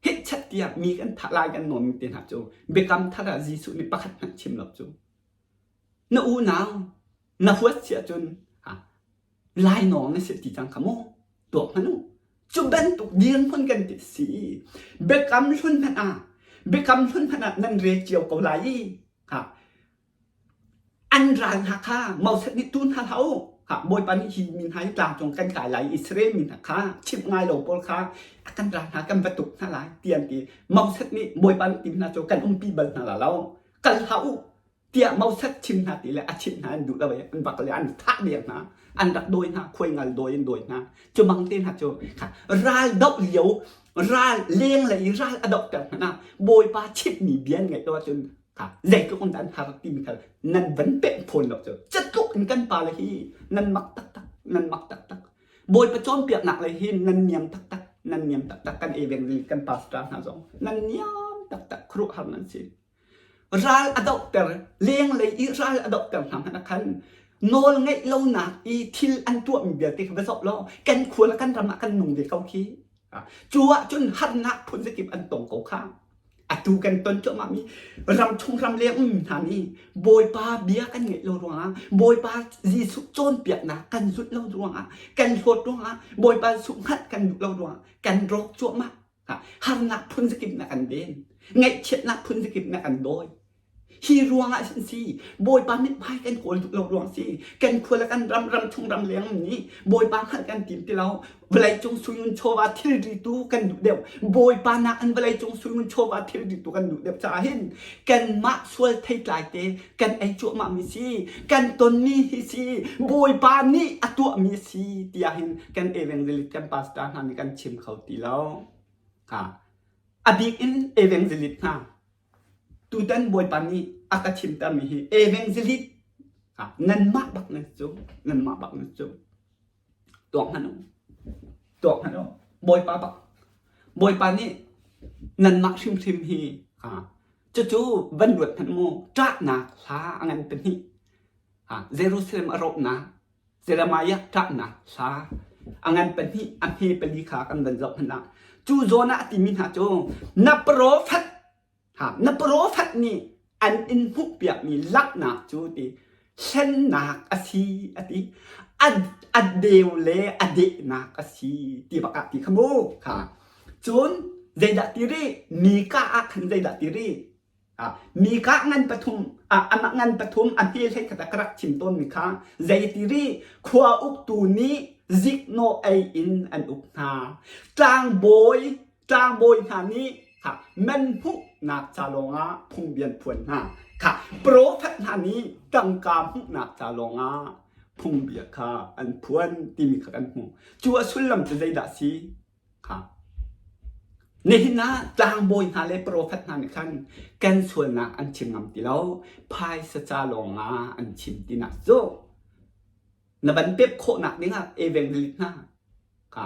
hehchat tiah mi kan thah lai kan nawnmi te hna cu biakam thar ah Jesuh nih pakhat hmanh chim lo cu. Na unau na huat si ahcun lainawng na si ti cang kha mu tuak hmanh u. Cu bantuk dirhmun kan ti si. Biakam hlun hmanh ah biakam hlun hmanh ah nan rel cio ko lai i An ral hna kha Moses nih tu hna hlah u. Bawipa nih hi mi hna hi tlangcung kan kai lai Israel mi hna kha chimh ngai lo pawl kha a kan ral hna kan va tuk hna lai ti an ti. Moses nih Bawipa nih ti hna cu kan umpi bal hna la lo. Kal hlah u tiah Moses chim hna ti le a chimh hna an duh lo i an vak le an thah deng hna. An rak dawi hna, khuai ngal dawi in dawi hna. Cu bang te hna cu ral doh lio ral lenglei i ral a dohter hmanh ah Bawipa chimhmi bia an ngaih lo ahcun kha zeitluk in dah an har timi kha nan van pemh fawn lo cu catluk in kan pale hi nan mak taktak nan mak taktak Bawipa cawnpiaknak lei hi nan niam taktak nan niam taktak kan evangelist kan pastor hna zong nan niam taktak khuaruahhar nan si ral a dohter lenglei i ral a dohter hna hmanh ah khan nawl ngeih lonak i thil an tuahmi vialte kha va zoh law kan khua le kan ram ah kan nung ve ko khi cu ah cun harnak phun zakip an tong ko kha. Atu kan ton cuahmahmi ramchung ramleng ummi hna nih Bawipa bia kan ngaih lo ruangah, Bawipa Jesuh cawnpiaknak kan zulh lo ruangah, kan hlawt ruangah, Bawipa Jesuh hngalh kan duh lo ruangah kan rawk cuahmah. Harnak phun zakip na kan den. Ngaihchiatnak phun zakip na kan dawi. Hi ruangah hin si Bawipa mithmai kan kawl duh lo ruang si kan khua le kan ram ram chung ram leng nih Bawipa hngalh kan tim ti lo vawleicung sui chawva thilri tu kan duh deuh Bawipa nak in vawleicung sui chawva thilri tu kan duh deuh caah hin kanmah sual theitlai te kan ei cuahmah mi si kan tonmi hi si Bawipa nih a tuahmi si tiah hin kan evangelist kan pastor hna nih kan chim kho ti lo ha a bik in evangelist hna Tutan Bawipa nih a ka chimtermi hi evangelist nanmah bak nan cu nanmah bak nan cu tuak hmanh u tuak hmanh u Bawipa bak Bawipa nih nanmah hrimhrim hi cucu van ruat hmanh mu ṭahnak hla a ngan pahnih Jerusalem a rawhnak Jeremiah ṭahnak hla a ngan pahnih a hme pali kha kan van zoh hmanh ah cu zawn ah a timi hna cu na profet ha na profet nih an in hmuhpiakmi langhnak cu ti hlennak a si a ti a deu le a dehnak a si ti bak ah ti kha mu kha cun zeidah ti rih Mika ah khan zeidah ti rih Mika ngan pathum amah ngan pathum a hme hlei khat ah ka rak chim tawnmi kha zeiti ri khua uktu nih ziknawh ei in an uk hna. Tlangbawi tlangbawi hna nih kha man hmuhnak ca lawngah phungbia an phuan hna. Kha profet hna nih tangka hmuhnak ca lawngah phungbia kha an phuan timi kha kan hmuh. Cu a sullam cu zeidah a si? Kha. Nihin ah tlangbawi hna le profet hna nih khan kan sualnak an chim ngam ti lo. Phaisa ca lawngah an chim tinak cu na van pep khawhnak dingah evangelist hna kha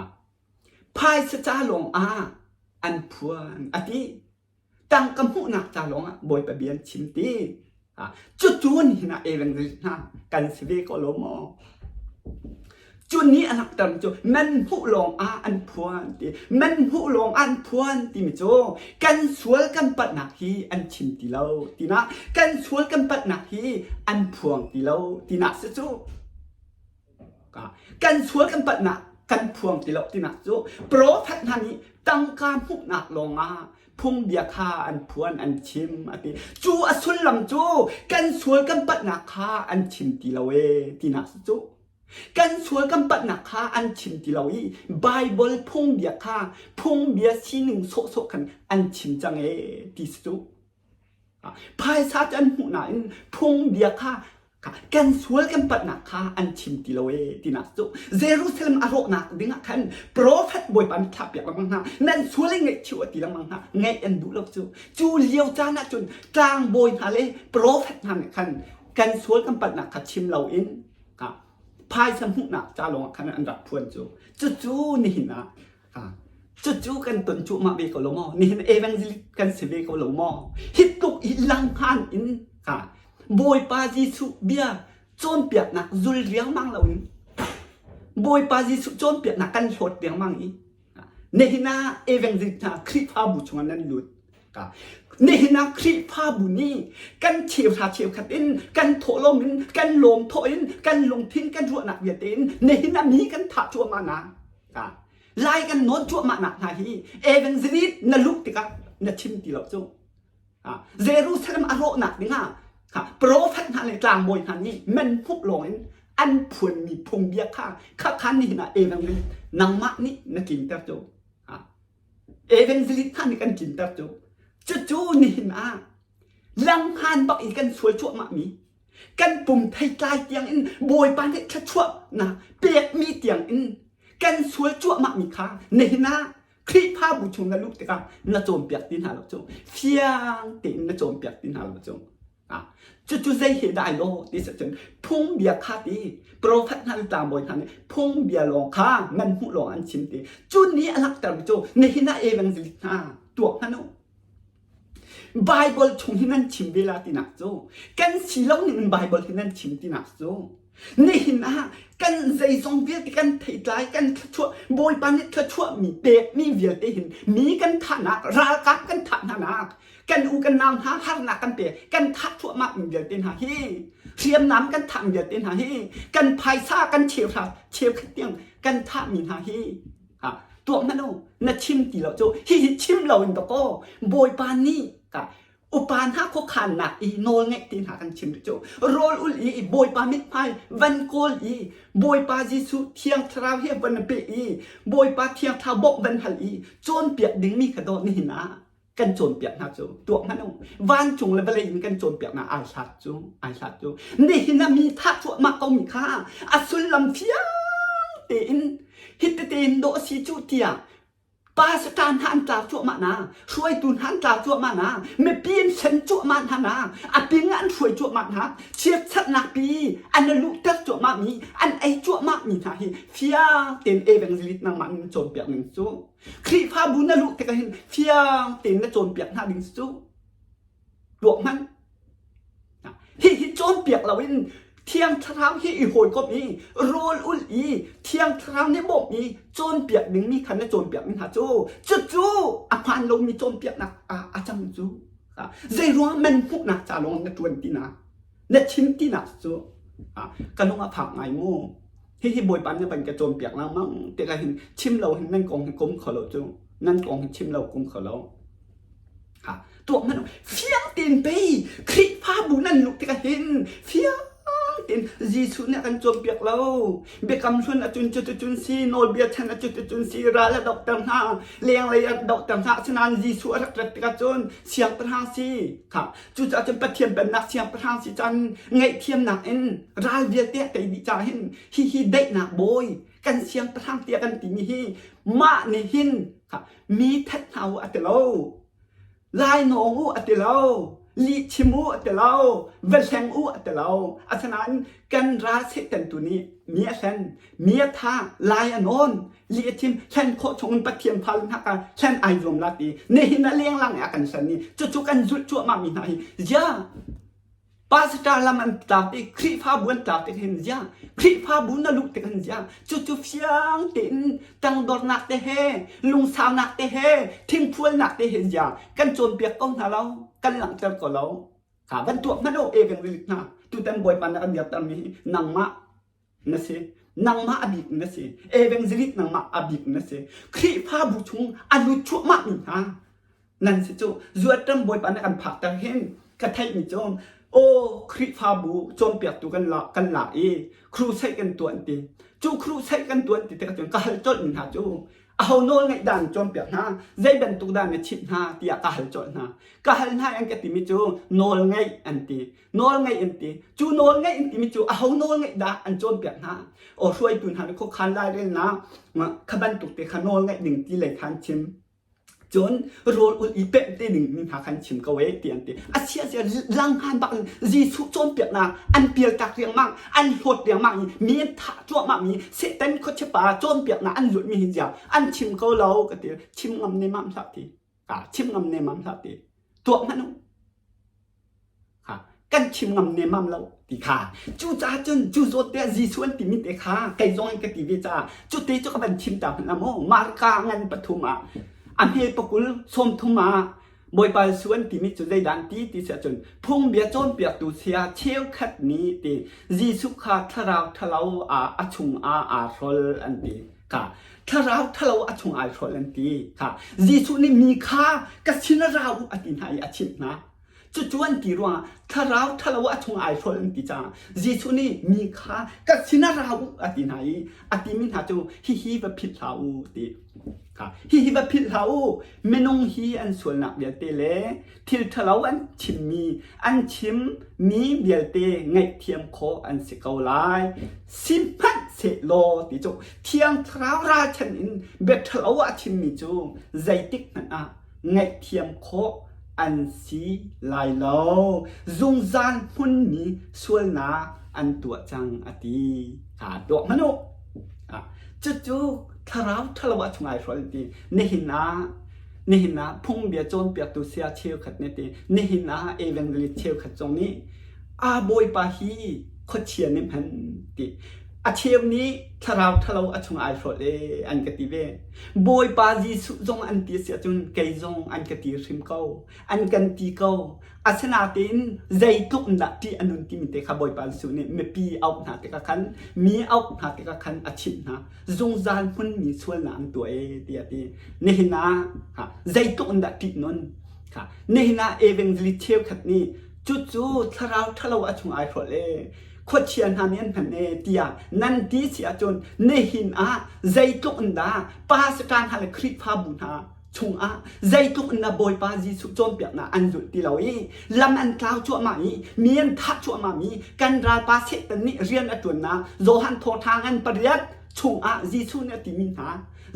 phaisa ca lawngah an phuan a ti. Tangka hmuhnak ca lawngah Bawipa bia an chim ti. Cucu nihin ah evangelist hna kan si ve ko lo maw? Cu nih a langhter cu nan hmuh lawng ah an phuan ti. Nan hmuh lawng ah an phuan timi cu kan sual kan palhnak hi an chim ti lo tinak kan sual kan palhnak hi an phuang ti lo tinak si cu. Kan sual kan palhnak kan phuang ti lo tinak cu profet hna nih tangka hmuhnak lawngah phungbia kha an phuan an chim a ti. Cu a sullam cu kan sual kan palhnak kha an chim ti lo ee tinak si cu. Kan sual kan palhnak kha an chim ti lo i Baibal phungbia kha phungbia sining sawhsawh khan an chim cang ee ti si cu. Phaisa cu an hmuh nain phungbia kha kan sual kan palhnak kha an chim ti lo ee tinak cu Jerusalem a rawhnak dingah khan profet Bawipa nih thlahpiak lengmang hna nan sual i ngaihchih a ti lengmang hna ngaih an duh lo cu cu lio caan ah cun tlangbawi hna le profet hna nih khan kan sual kan palhnak kha chim loin phaisa hmuhnak ca lawngah khan an rak phuan cu cucu nihin ah Cucu kan ton cuahmah ve ko lo maw? Nihin evangelist kan si ve ko lo maw? Hi tluk i langhngan in Bawipa Jesuh bia cawnpiaknak zul riangmang loin Bawipa Jesuh cawnpiaknak kan hlawt riangmang i nihin ah evangelist hna Khrihfabu chungah nan lut. Nihin ah Khrihfabu nih kan cheuhra cheukhat in kan thawhlawm in kan lawm thawh in kan lungthin kan ruahnak vialte in nihin ah mi kan thah cuahmah na. Lai kan nawn cuahmah nak hna hi evangelist na luh tikah na chim ti lo cu. Jerusalem a rawhnak dingah prophet hna le tlangbawi hna nih men hmuh lawng in an phuanmi phungbia kha khakhan nihin ah evangelist nangmah nih na tlinter cu. Evangelist hna nih kan tlinter cu. Cucu nihin ah langhngan bak i kan sual cuahmah mi kan pum theitlai tiang in Bawipa nih thluachuahnak pekmi tiang in kan sual cuahmahmi kha nihin ah Khrihfabu chung na luh tikah na cawnpiak ti hna lo cu fiang tein na cawnpiak ti hna lo cu cucu zei he dah ai lawh ti si cun phungbia kha ti profet hna le tlangbawi hna nih phungbia lawng kha nan hmuh lawng an chim ti cu nih a langhtermi cu nihin ah evangelist hna tuak hmanh u Bible chung hi nan chim ve la tinak cu kan si lo ning in Bible hi nan chim tinak cu. Nihin ah kan zeizong vialte kan theitlai kan thluachuah Bawipa nih thluachuahmi pekmi vialte hin mi kan thahnak ralkap kan thah hnanak kan u kan nau hna harnak kan pe kan thah thluahmah mi vialte hna hi hriamnam kan thah mi vialte hna hi kan phaisa kan cheuhra cheukhat tiang kan thah mi hna hi ha tuah hmanh u na chim ti lo cu hihi chim lo in dakaw Bawipa nih ka upa hna khuakhannak i nawl ngeih te hna kan chim cu rawl ul i Bawipa mithmai van kawl i Bawipa Jesuh Thiang Thlarau he van pe i Bawipa Thiang Thlarau bawmh van hal i cawnpiak dingmi kha dawh nihin ah kan cawnpiak hna cu tuak hmanh u vancung le vawlei in kan cawnpiak hna ai hlat cu ai hlat cu nihin ah mi thah cuahmah ko mi kha a sullam fiang tein hitete in dawh si cu tiah pastor hna an tlau cuahmah na hruaitu hna an tlau cuahmah na mipi an sen cuahmah hna na a ping an hruai cuahmah hna chiatchatnak pi an luhter cuahmah mi an ei cuahmah mi hna hi fiang tein evangelist nangmah nin cawnpiak ning cu Khrihfabu na luh tikah hin fiang tein na cawnpiak hna ding cu tuak hmanh. Hihi cawnpiak loin Thiang Thlarau hi i hawikomh i rawl ulh i Thiang Thlarau nih bawmh i cawnpiak dingmi kha na cawnpiak mi hna cu cucu a hmaan lomi cawnpiaknak ah a cang cu. Zeiruang man hmuhnak ca lawng na ṭuan tinak na chim tinak cu ka lung a fak ngai mu. Hihi Bawipa nih van ka cawnpiak lengmang tikah hin chim lo hin nan kong hi kum kho lo cu nan kong hi chim lo kum kho lo. Ha tuah hmanh fiang tein pei Khrihfabu nan luh tikah hin fiang tein Jesuh nih a kan cawnpiak lo. Biakam hlun acun cuticun si, nawlbia chan a cuticun si, ral a dohter hna, lenglei a dohter hna. Asinain Jesuh a rak rat tikah cun siangpahrang si. Kha Cucaah cun Pathian pennak siangpahrang si can ngaihthiamnak in ral vialte a tei dih caah hin hihi daihnak bawi kan siangpahrang tiah kan timi hi mah nih hin mi that hna u a ti lo lainawng u a ti lo lihchim u a ti lo va hleng u a ti lo asinain kan ral Satan tu nih mi a hlen mi a tha lai a nawn lih a chim hlen khawh chung in Pathian fale hna kha hlen ai zuam la ti nihin a lenglang i a kan hlen i cucu kan zulh cuahmah mi hna hi zia pastor lam an tlak i Khrihfabu an tlak tik hin zia Khrihfabu na luh tik hin zia cucu fiang tein tangdornak te he lungsaunak te he thingphualnak te he zia kan cawnpiak ko hna lo kan langhter ko lo kha van tuak hmanh u e kan rilik hna tutan Bawipa na kan biakter mi hi nangmah na si nangmah a bik na si evangelist nangmah a bik na si Khrihfabu chung a lut chuahmah mi hna nan si cu zuatram bawipa nih kan phakter hin ka theih mi cu aw Khrihfabu cawnpiaktu kan la kan lak i crusade kan tuan ti cu crusade kan tuan ti tikah cun ka hal colh mi hna cu aho nawl ngeih dan cawnpiak hna zei bantuk dah na chimh hna tiah ka hal colh hna ka hal hna an ka timi cu nawl ngeih an ti nawl ngeih an ti cu nawl ngeih an timi cu aho nawl ngeih dah an cawnpiak hna aw hruaitu hna nih khuakhan lairelnak kha bantuk te kha nawl ngeih ding ti lei kha an chim cun rawl ul i pemh te ding mi hna khan chim ko e ti an ti a sia sia langhan bak in Jesuh cawnpiaknak an pialtak riangmang an hlawt riangmang i mi an thah cuahmah mi Satan khuachiapa cawnpiaknak an zulh mi hi zia an chim ko lo ka ti chim ngam ne mam hlah ti chim ngam ne mam hlah ti tuah hmanh u kan chim ngam nemam lo ti kha cucaah cun cu zawt te Jesuh an timi te kha kei zong in ka ti ve caah cu te cu ka van chim ta hmanh maw Marka ngan pathum ah a hme pakul 30 ah Bawipa Jesuh an timi cu zeidah an ti ti si ahcun phungbia cawnpiaktu saya cheukhat nih ti Jesuh kha thlarau ṭhalo ah a chung ah aa hrol an ti kha thlarau ṭhalo a chung ai hrol an ti kha Jesuh nih mi kha ka sin ra u a ti hna i a chimh hna Cucu an ti ruangah thlarau ṭhalo a chung ai hrol an ti caah Jesuh nih mi kha ka sinah ra u a ti hna i a timi hna cu hihi va philh hlah u ti kha hihi va philh hlah u minung hi an sualnak vialte le thil ṭhalo an chimmi an chimmi vialte ngaihthiam khawh an si ko lai sihmanhsehlaw ti cu Thiang Thlarau ralchan in bia ṭhalo a chimmi cu zeitik hmanh ah ngaihthiam khawh an si lai lo. Zungzal hmunmi sualnak an tuah cang a ti. Kha tuah hmanh u. Cucu thlarau ṭhalo ah chung ai hrual ti. Nihin ah nihin ah phungbia cawnpiaktu saya cheukhat nih ti nihin ah evangelist cheukhat zong nih a bawipa hi Khuachia nih hman ti. A cheu nih thlarau ṭhalo a chung ai hrawlh e an ka ti ve. Bawipa Jesuh zong an ti si ahcun kei zong an ka ti hrim ko. An kan ti ko. Asinain zeitluk in dah ṭih a nun timi te kha Bawipa Jesuh nih mipi auh hna tikah khan mi auh hna tikah khan a chimh hna. Zungzal hmunmi sualnak an tuah e tiah a ti. Nihin ah zeitluk in dah ṭih nun? Nihin ah evangelist cheukhat nih cucu thlarau ṭhalo a chung ai hrawlh e khuachia hna nih an hman e tiah nan ti si ahcun nihin ah zeitluk in dah pastor hna le Khrihfabu hna chungah zeitluk in dah Bawipa Jesuh cawnpiaknak an zulh ti lo i lam an tlau cuahmah i mi an thah cuahmah mi kan ralpa Satan nih rian a ṭuannak Johan thawngṭha ngan pariat chungah Jesuh nih a timi hna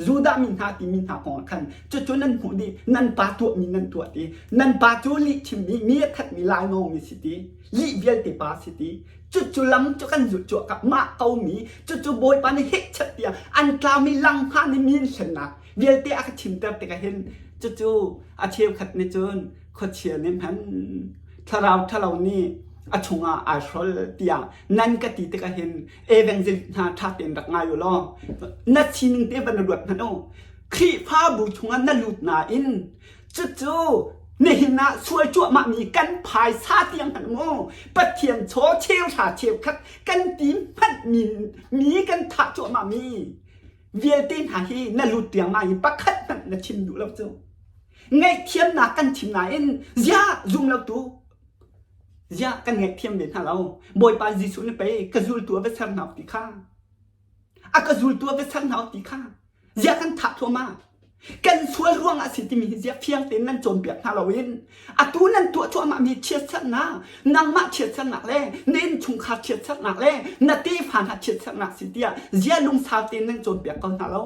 Judah mi hna timi hna kong ah khan cucu nan hmuh dih nan pa tuahmi nan tuah ti nan pa cu lih chimmi mi a thatmi lainawngmi si ti lih vialte pa si ti cucu lam cu kan zulh cuah ka mah komi cucu Bawipa nih hehchat tiah an tlaumi lang hnga nih mi an hlennak vialte a ka chimter tikah hin cucu a cheukhat nih cun khuachia nih hman thlarau ṭhalo nih a chungah ai hrol tiah nan ka ti tikah hin evangelist hna ṭha tein rak ngai u law na sining te van ruat hmanh u Khrihfabu chungah na lut nain cucu nihin ah sual cuahmah mi kan phaisa tiang hmanh mu Pathian chaw cheu hra cheu khat kan ti hmanh mi mi kan thah cuahmah mi vialte hna hi na lut tiang ma hi pakhat hmanh na chim duh lo cu ngaihthiamnak kan chim nain ziah zum lo tu ziah kan ngaihthiam ve hna lo Bawipa Jesuh nih pei ka zultu a va ser hna ti kha a ka zultu a va ser hna ti kha ziah kan thah thluahmah kan sual ruangah a si timi hi ziah fiang tein nan cawnpiak hna loin atu nan tuah cuahmah mi chiatserhnak nangmah chiatserhnak le na innchungkhar chiatserhnak le na tefa hna chiatserhnak si tiah ziah lungsau tein nan cawnpiak ko hna lo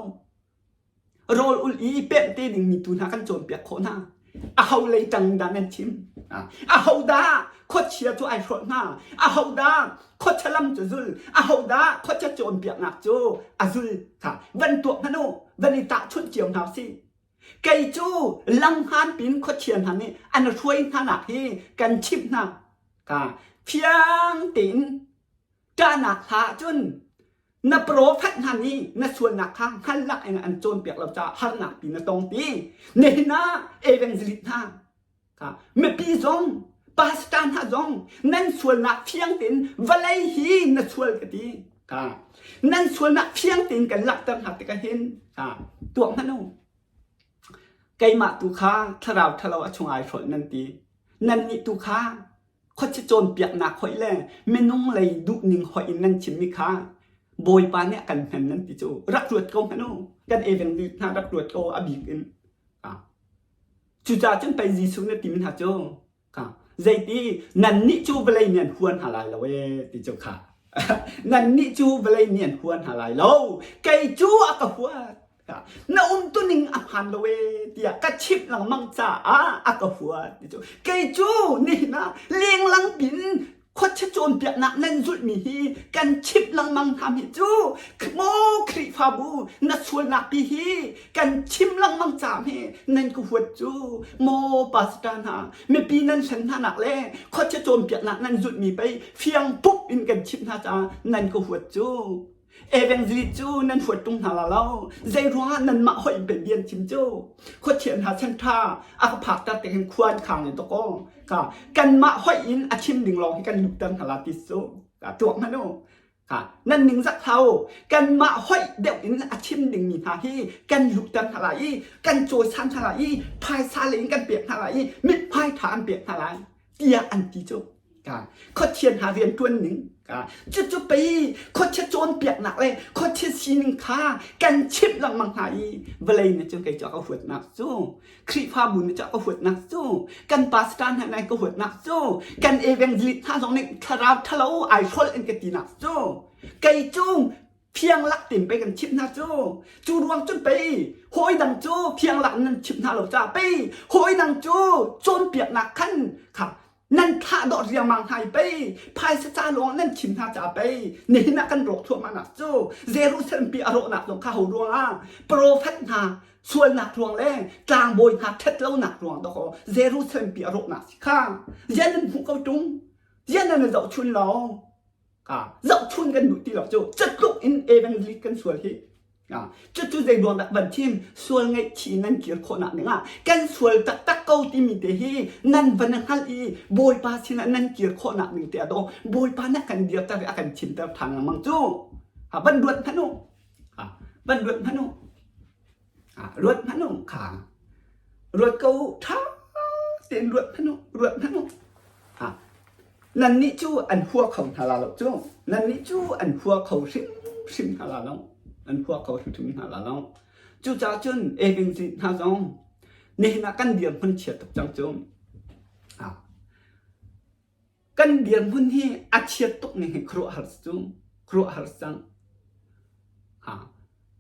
rawl ul i pemh te dingmi tu hna kan cawnpiak khawh hna aho lei ṭang dah nan chim aho dah khuachia cu ai hrawlh hna aho dah khuachia lam cu zul aho dah khuachia cawnpiaknak cu a zul kha van tuak hmanh u van i tahchunh cio hna usih kei cu langhngan pin khuachia hna nih an hruai hna nak hi kan chimh hna ka fiang tein ṭahnak hla cun na profet hna nih na sualnak kha hngal lak in an cawnpiak lo caah harnak pi na tong ti nihin ah evangelist hna kha mipi zong pastor hna zong nan sualnak fiang tein vawlei hi na sual ka ti kha nan sualnak fiang tein kan langhter hna tikah hin kha tuah hmanh u keimah tu kha thlarau ṭhalo a chung ai hrolh nan ti nannih tu kha khuachia cawnpiaknak hoih le minung lei duhning hoih in nan chimmi kha Bawipa nih a kan hman nan ti cu rak ruat ko hmanh u kan evangelist hna rak ruat ko a bik in cucaah cun pei Jesuh nih a timi hna cu zeiti nannih cu vawlei nih an huan hna lai lo ee ti cu kha nannih cu vawlei nih an huan hna lai lo kei cu a ka huat na umtuning a hmaan lo ee tiah ka chimh lengmang caah a ka huat ti cu kei cu nihin ah lenglang pin khuachia cawnpiaknak nan zulhmi hi kan chimh lengmang hna mi cu maw Khrihfabu na sualnak pi hi kan chim lengmang caah hi nan ka huat cu maw pastor hna mipi nan hlen hna nak le khuachia cawnpiaknak nan zulhmi pei fiang pup in kan chimh hna caah nan ka huat cu Evangelist cu nan huat tung hna la lo. Zei ruangah nanmah hoih in bia chim cu? Khuachia hna chan ṭha a ka phakter te hin khua an khang len tuk Ka kanmah hoih in a chim ding lawng hi kan lutter hna la ti cu. Ka tuak hmanh u. Ka nan ning zak hlah u. Kanmah hoih deuh in a chim dingmi hna hi kan lutter hna lai i kan cawisan hna lai i phaisa lei in kan pek hna lai i mithmai ṭha an pek hna lai tiah an ti cu. Khuachia hna rianṭuan ning cucu pei khuachia cawnpiaknak le khuachia sining kha kan chimh lengmang hna i vawlei nih cun kei cu a ka huatnak cu Khrihfabu nih cu a ka huatnak cu kan pastor hna nih ka huatnak cu kan evangelist hna zong nih thlarau ṭhalo ai hrolh in ka tinak cu kei cu phiang lak tein pei kan chimh hna cu cu ruang cun pei hawi dang cu phiang lak nan chimh hna lo caah pei hawi dang cu cawnpiaknak khan kha nan thlah dawh riangmang hna i pei phaisa ca lawng nan chim hna ca pei nihin ah kan rawk thluahmah nak cu Jerusalem pi a rawhnak zong kha ho ruangah profet hna sualnak ruang le tlangbawi hna ṭhat lonak ruang dawkaw Jerusalem pi a rawhnak si kha zian nan hmuh ko ṭung zian nan zohchun lo. Zohchun kan duh ti lo cu catluk in evangelist kan sual hi. Cucu zei ruang dah van thim sual ngaihchih nan kir khawhnak dingah kan sual taktak ko timi te hi nan van hngalh i Bawipa sinah nan kir khawhnak ding te a daw Bawipa na kan dirter i a kan chimter ṭhan lengmang cu. Van ruat hmanh u. Van ruat hmanh u. Ruat hmanh u kha. Ruat ko u. Ṭha tein ruat hmanh u. Ruat hmanh u. Nannih cu an hua kho hna la lo cu. Nannih cu an hua kho hrimhrim hna la lo. An hua kho hrimhrim hna la lo. Cucaah cun Evan hna zong nihin ah kan dirhmun chia tuk cang cu. Kan dirhmun hi a chiat tuk ning hi khuaruahhar cu khuaruahhar cang.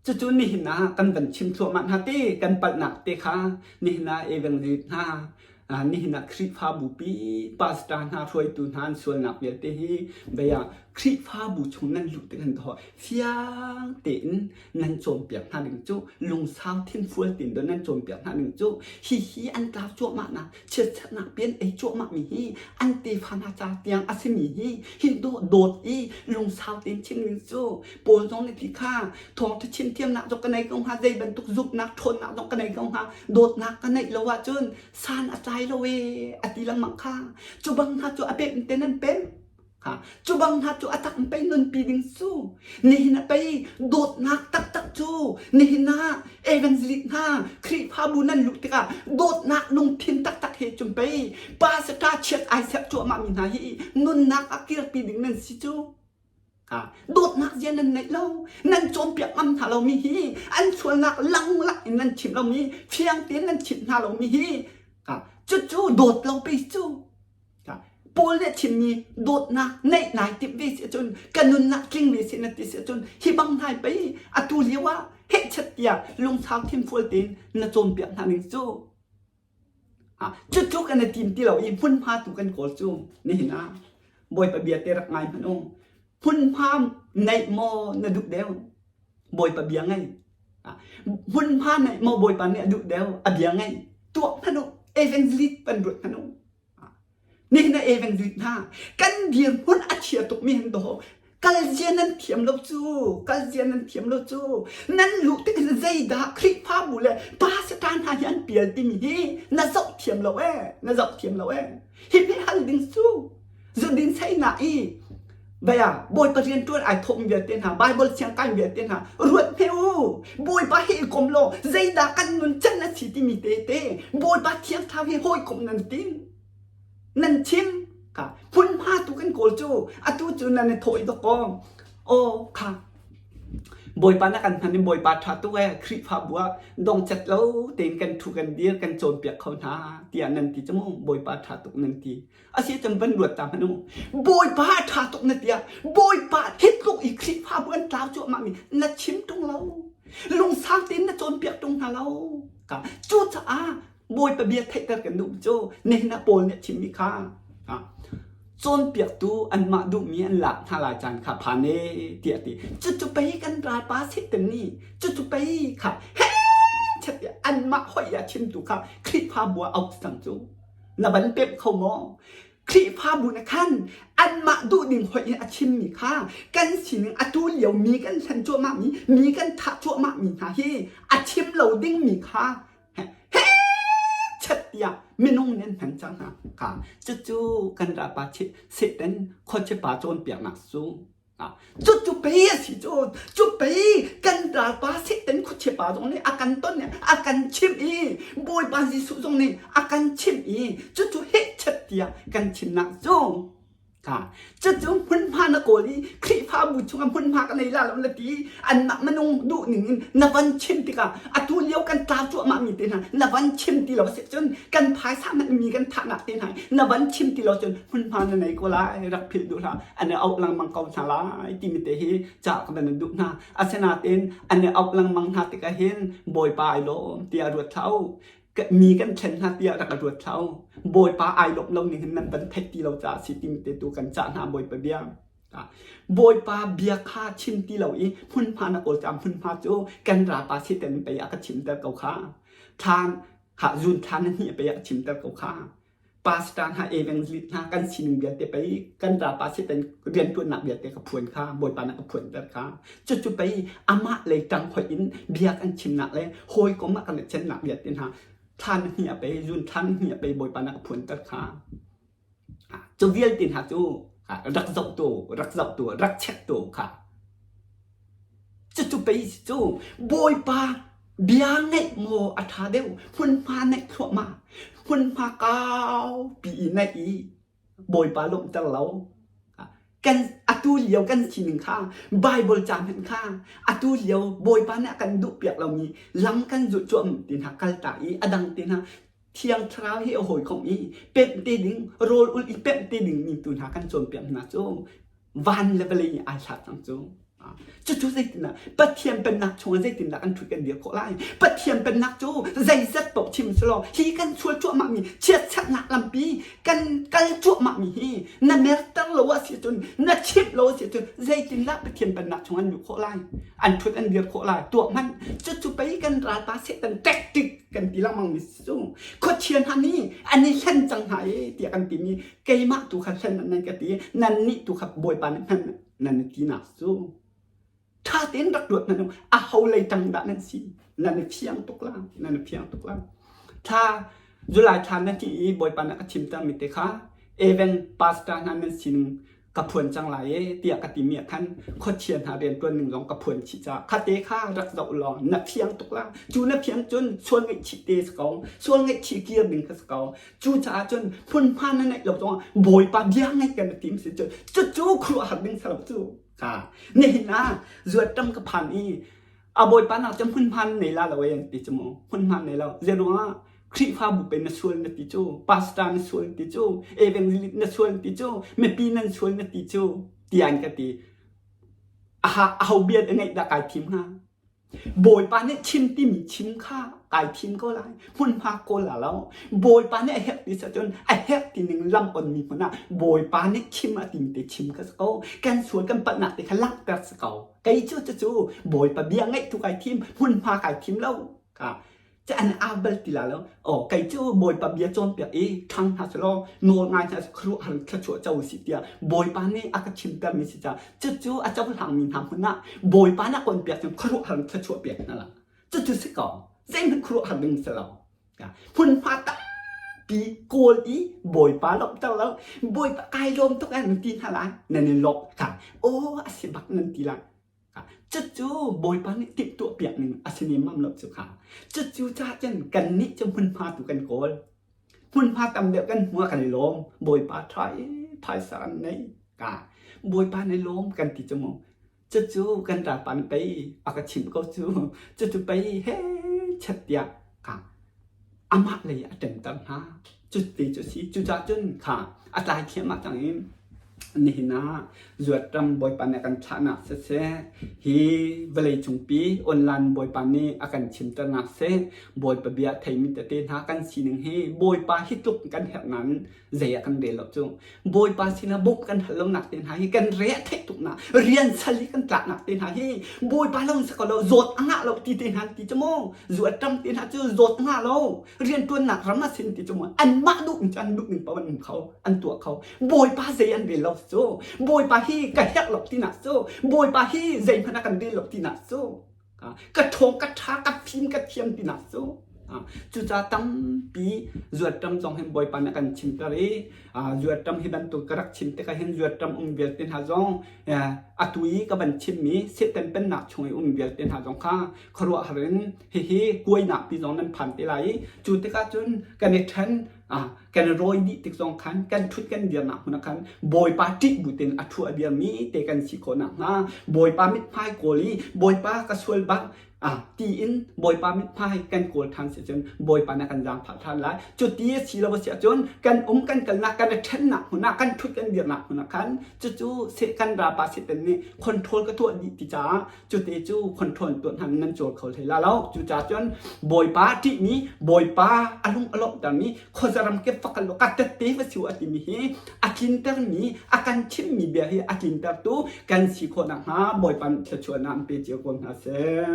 Cucu nihin ah kan van chim thluahmah hna ti kan palhnak te kha nihin ah evangelist hna nihin ah Khrihfabu pi pastor hna hruaitu hna an sualnak vialte hi bei ah Khrihfabu chung nan luh tik an thaw fiang tein nan cawnpiak hna ding cu lungsau thinfual tein do nan cawnpiak hna ding cu hihi an tlau cuahmah na chiatserhnak pian ei cuahmah mi hi an tefa hna ca tiang a simi hi hi dawt i lungsau tein chim ding cu Paul zong nih ti kha thawngṭha chim thiamnak zong ka nei ko hnga zei bantuk zumhnak ṭhawnnak zong ka nei ko hnga dawtnak ka neih lo ahcun san a tlai lo ee a ti lengmang kha cu bang hna cu a pem te nan pem kha cu bang hna cu a tak pei nunpi ding cu nihin a pei dawtnak taktak cu nihin ah evangelist hna Khrihfabu nan luh tikah dawtnak lungthin taktak he cun pei pastor chiat ai serh cuahmah mi hna hi nunnak a kirpi ding nan si cu Dawtnak zia nan neih lo, nan cawnpiak ngam hna lomi hi an sualnak langlak in nan chimh lomi, fiang tein nan chimh hna lomi hi cucu dawt lo pei cu. Paul nih a chimmi dawtnak neih nai timh ve si ahcun ka nunnak tling ve si na ti si ahcun hi bang hnai pei atu lio ah hehchet tiah lungsau thinfual tein na cawnpiak hna ning cu. Cucu kan i tim ti lo i hmunhma tu kan kawl cu nihin ah Bawipa bia te rak ngai hmanh u. Hmunhma neih maw na duh deuh? Bawipa bia ngei. Hmunhma neih maw Bawipa nih a duh deuh? A bia ngei. Tuak hmanh u. Evangelist pan ruat hmanh u. Nihin ah evangelist hna kan dirhmun a chia tukmi han dawh. Kal zia nan thiam lo cu, kal zia nan thiam lo cu. Nan luh tik in zeidah Khrihfabu le pastor hna hi an pial timi hi na zoh thiam lo ee, na zoh thiam lo ee. Hi hme hal ding cu zudin seinak i Baya Bawipa rian ṭuan ai thawkmi vialte hna Bible siang kai vialte hna ruat hme u Bawipa hi i kom law zeidah kan nun can a si timi te te Bawipa thiang thlarau hi hawikom nan tim nan chim ka hmunhma tu kan kawl cu atu cu nan i thawh i dawkaw aw kha Bawipa na kan hman in Bawipa ṭha tuk ee Khrihfabu ah dongcat lo tein kan ṭhu kan dir kan cawnpiak kho hna tiah nan ti cu mu Bawipa ṭha tuk nan ti Asi cun van ruat ta hmanh u. Bawipa a ṭha tuk na tiah Bawipa hi tluk i Khrihfabu an tlau cuahmah mi na chim ṭung lo. Lungsau tein na cawnpiak ṭung hna lo. Ka cucaah Bawipa bia theihter kan duh cu nihin ah Paul nih a chimmi kha cawnpiaktu anmah duhmi an lak hna lai caan kha phan e tiah a ti. Cucu pei kan ralpa Satan nih cucu pei kha he chet tiah anmah hoih a chimtu kha Khrihfabu ah auh cang cu. Na van pemh kho maw? Khrihfabu na khan anmah duhning hoih in a chimmi kha kan sining atu lio mi kan hlan cuahmah mi mi kan thah cuahmah mi hna hi a chim lo dingmi kha he chet tiah minung nih an hman cang hna kha cucu kan ralpa Satan khuachipa cawnpiaknak cu Cucu pei a si cu. Cu pei kan ralpa Satan khuachia pa zong nih a kan ton i a kan chimh i Bawipa Jesuh zong nih a kan chimh i cucu hehchet tiah kan chimnak cu ka cucu hmunhma na kawl i Khrihfabu chungah hmunhma ka nei la lo na ti anmah minung duh ning in na van chim tikah atu lio kan tlau cuahmah mi te hna na van chim ti lo si cun kan phaisa hmanh mi kan thahnak te hna na van chim ti lo cun hmunhma na nei ko lai rak philh duh hlah an i auh lengmang ko hna lai timi te hi ca ka van in duh hna. Asinain an i auh lengmang hna tikah hin Bawipa ai lawm tiah ruat hlah u. Mi kan thlen hna tiah rak ruat hlah u. Bawipa ai lawmh lo ning hin nan van theih ti lo caah si timi te tu kan cah hna Bawipa bia. Bawipa bia kha chim ti lo i hmunhma na kawl caah hmunhma cu kan ralpa Satan pei a ka chimter ko kha. Thlan kha zun thlan na hnih pei a ka chimter ko kha. Pastor hna evangelist hna kan sining vialte pei kan rapa Satan riantuannak vialte ka phuan kha Bawipa nih ka phuanter kha. Cucu pei amah lei ṭang hoih in bia kan chimnak le hawikom ah kan i cennak vialte hna thlan hnih ah pei zun thlan hnih ah pei Bawipa nih ka phuanter kha. Cu vialte hna cu rak zohtu, rak zohtu, rak checktu kha. Cucu pei cu Bawipa bia ngaih maw a ṭha deuh, hmunhma naih thluahmah, hmunhma kaupi i naih i Bawipa lawmhter lo. Kan atu lio kan sining kha Bible ca hmanh kha atu lio Bawipa nih a kan duhpiak lomi lam kan zulh cuahmah ti hna kaltak i a dang te hna Thiang Thlarau hi a hawikom i pemh te ding, rawl ulh i pemh te ding mi tu hna kan cawnpiak hna cu van le vawlei nih ai hlat cang cu. Cucu zeitindah Pathian pennak chungah zeitindah kan ṭhut kan dir khawh lai? Pathian pennak cu zeizat paoh chim selaw hi kan sual cuahmahmi chiatserhnak lampi kan kal cuahmahmi hi na merter lo a si cun na chimh lo a si cun zeitindah Pathian pennak chung an luh khawh lai? An ṭhut an dir khawh lai? Tuah hmanh. Cucu pei kan ralpa Satan tactic kan ti lengmang mi cu khuachia hna nih an i hlen cang hna i tiah kan timi keimah tu kha hlen nan ka ti nan nih tu kha bawipa nih hman nan i tinak cu ṭha tein rak ruat hmanh u a ho lei ṭang dah nan si nan i fiang tuk la nan i fiang tuk la thla July thla nan ti i bawipa nih a ka chimter mi te kha even pastor hna nan sining ka phuan cang lai e tiah ka timi ah khan khuachia hna rianṭuan ning zong ka phuan chih caah khate kha rak zoh law na fiang tuk la cu na fiang cun sual ngaihchih te si ko sual ngaihchih kir ding kha si ko cu caah cun hmunhma na neih lo zongah bawipa bia ngaih kan na tim si cun cucu khuaruahhar ding si lo cu ka nihin ah zuat ram ka phan i a bawipa nak cu hmunhma na nei la lo e an ti cu mu hmunhma nei lo zeiruangah Khrihfabu pe na sual na ti cu pastor na sual ti cu evangelist na sual ti cu mipi nan sual na ti cu tiah an ka ti aha aho bia da ngaih dah kai thim hnga Bawipa nih chim timi chim kha kai thim ko lai hmunhma kawl la lo Bawipa nih a herh ti cun a herh ti ning lam on mi hmun ah Bawipa nih chim a tim te chim kha si ko kan sual kan palhnak te kha langhter si ko kei cu cu Bawipa bia ngaih tu kai thim hmunhma kai thim lo ka Ca an au bal ti la lo. Aw kei cu Bawipa bia cawnpiak i ṭhang hna selaw nawl ngai hna khuaruahhar thluachuah co si tiah Bawipa nih a ka chimtermi si caah cucu a cohlangmi hna hmun ah Bawipa nih a cawnpiak cun khuaruahhar thluachuah pek hna la. Cucu si ko. Zeihmanh khuaruahhar ding si lo. Hmunhma tampi kawl i Bawipa lawmhter lo. Bawipa kai lawm tuk eh nan ti hna lai. Nan i lawmh kha. Aw a si bak nan ti lai. Cucu Bawipa nih timhtuah piak ning a si nemmam lo cu kha. Cucu ca cun kannih cu hmunhma tu kan kawl. Hmunhma tam deuh kan hmu ah kan i lawm. Bawipa ṭha i phaisa kan nei. Ka Bawipa nih lawm kan ti cu mu. Cucu kan ralpa nih pei a ka chimh ko cu. Cucu pei he chet tiah ka amah lei a ṭemter hna. Cuti cu a si. Cucaah cun kha a tlai thliahmah cang i nihin ah zuatram Bawipa nih a kan thlahnak siseh, hi vawleicungpi online Bawipa nih a kan chimternak seh, Bawipa bia theimi tete hna kan sining hi Bawipa hi tluk kan herh nain zei ah kan rel lo cu. Bawipa sinah bawmh kan hal lonak te hna hi kan re a theih tuk na rian sal hi kan tlaknak te hna hi Bawipa lo in si ko lo zawt a ngah lo ti te hna ti cu mu zuat ram te hna cu zawt a ngah lo riantuannak ram a sin ti cu mu anmah duh ning cu an duh ning paoh an um kho an tuah kho Bawipa zei an rel lo cu Bawipa hi ka herh lo tinak cu Bawipa hi zeihmanh a kan rel lo tinak cu ka ṭhawng ka ṭha ka fim ka thiam tinak cu cucaah tampi zuatṭam zong hin Bawipa nih a kan chimter i zuatṭam hi bantuk ka rak chim tikah hin zuatṭam um vialte hna zong atu i ka van chimmi Satan pennak chung i um vialte hna zong kha khuaruahhar in hihi kuainak pi zong nan phan te lai i cu tikah cun kan i ṭhen kan i rawi dih tik zong khan kan ṭhut kan dirnak hmun ah khan Bawipa ṭih bu tein a ṭhu a dirmi te kan si khawh nakhnga Bawipa mithmai kawl i Bawipa ka sual bang tiin Bawipa mithmai kan kawl ṭhan si cun Bawipa nih a kan zaangfah ṭhan lai. Cuti a si lo a si ahcun kan um kan kalnak kan i ṭhennak hmun ah kan ṭhut kan dirnak hmun ah khan cucu kan ralpa Satan nih control ka tuah dih ti caah Cute cu control tuah hna nan cawl kho hlei la lo. Cucaah cun Bawipa a ṭihmi, Bawipa a lung a lawmhtermi, khuazaram kip fakal lo ka tette va si u a timi hi a tlintermi, a kan chimmi bia hi a tlintertu kan si khawh nakhnga Bawipa nih thluachuahnak an pe cio ko hna seh.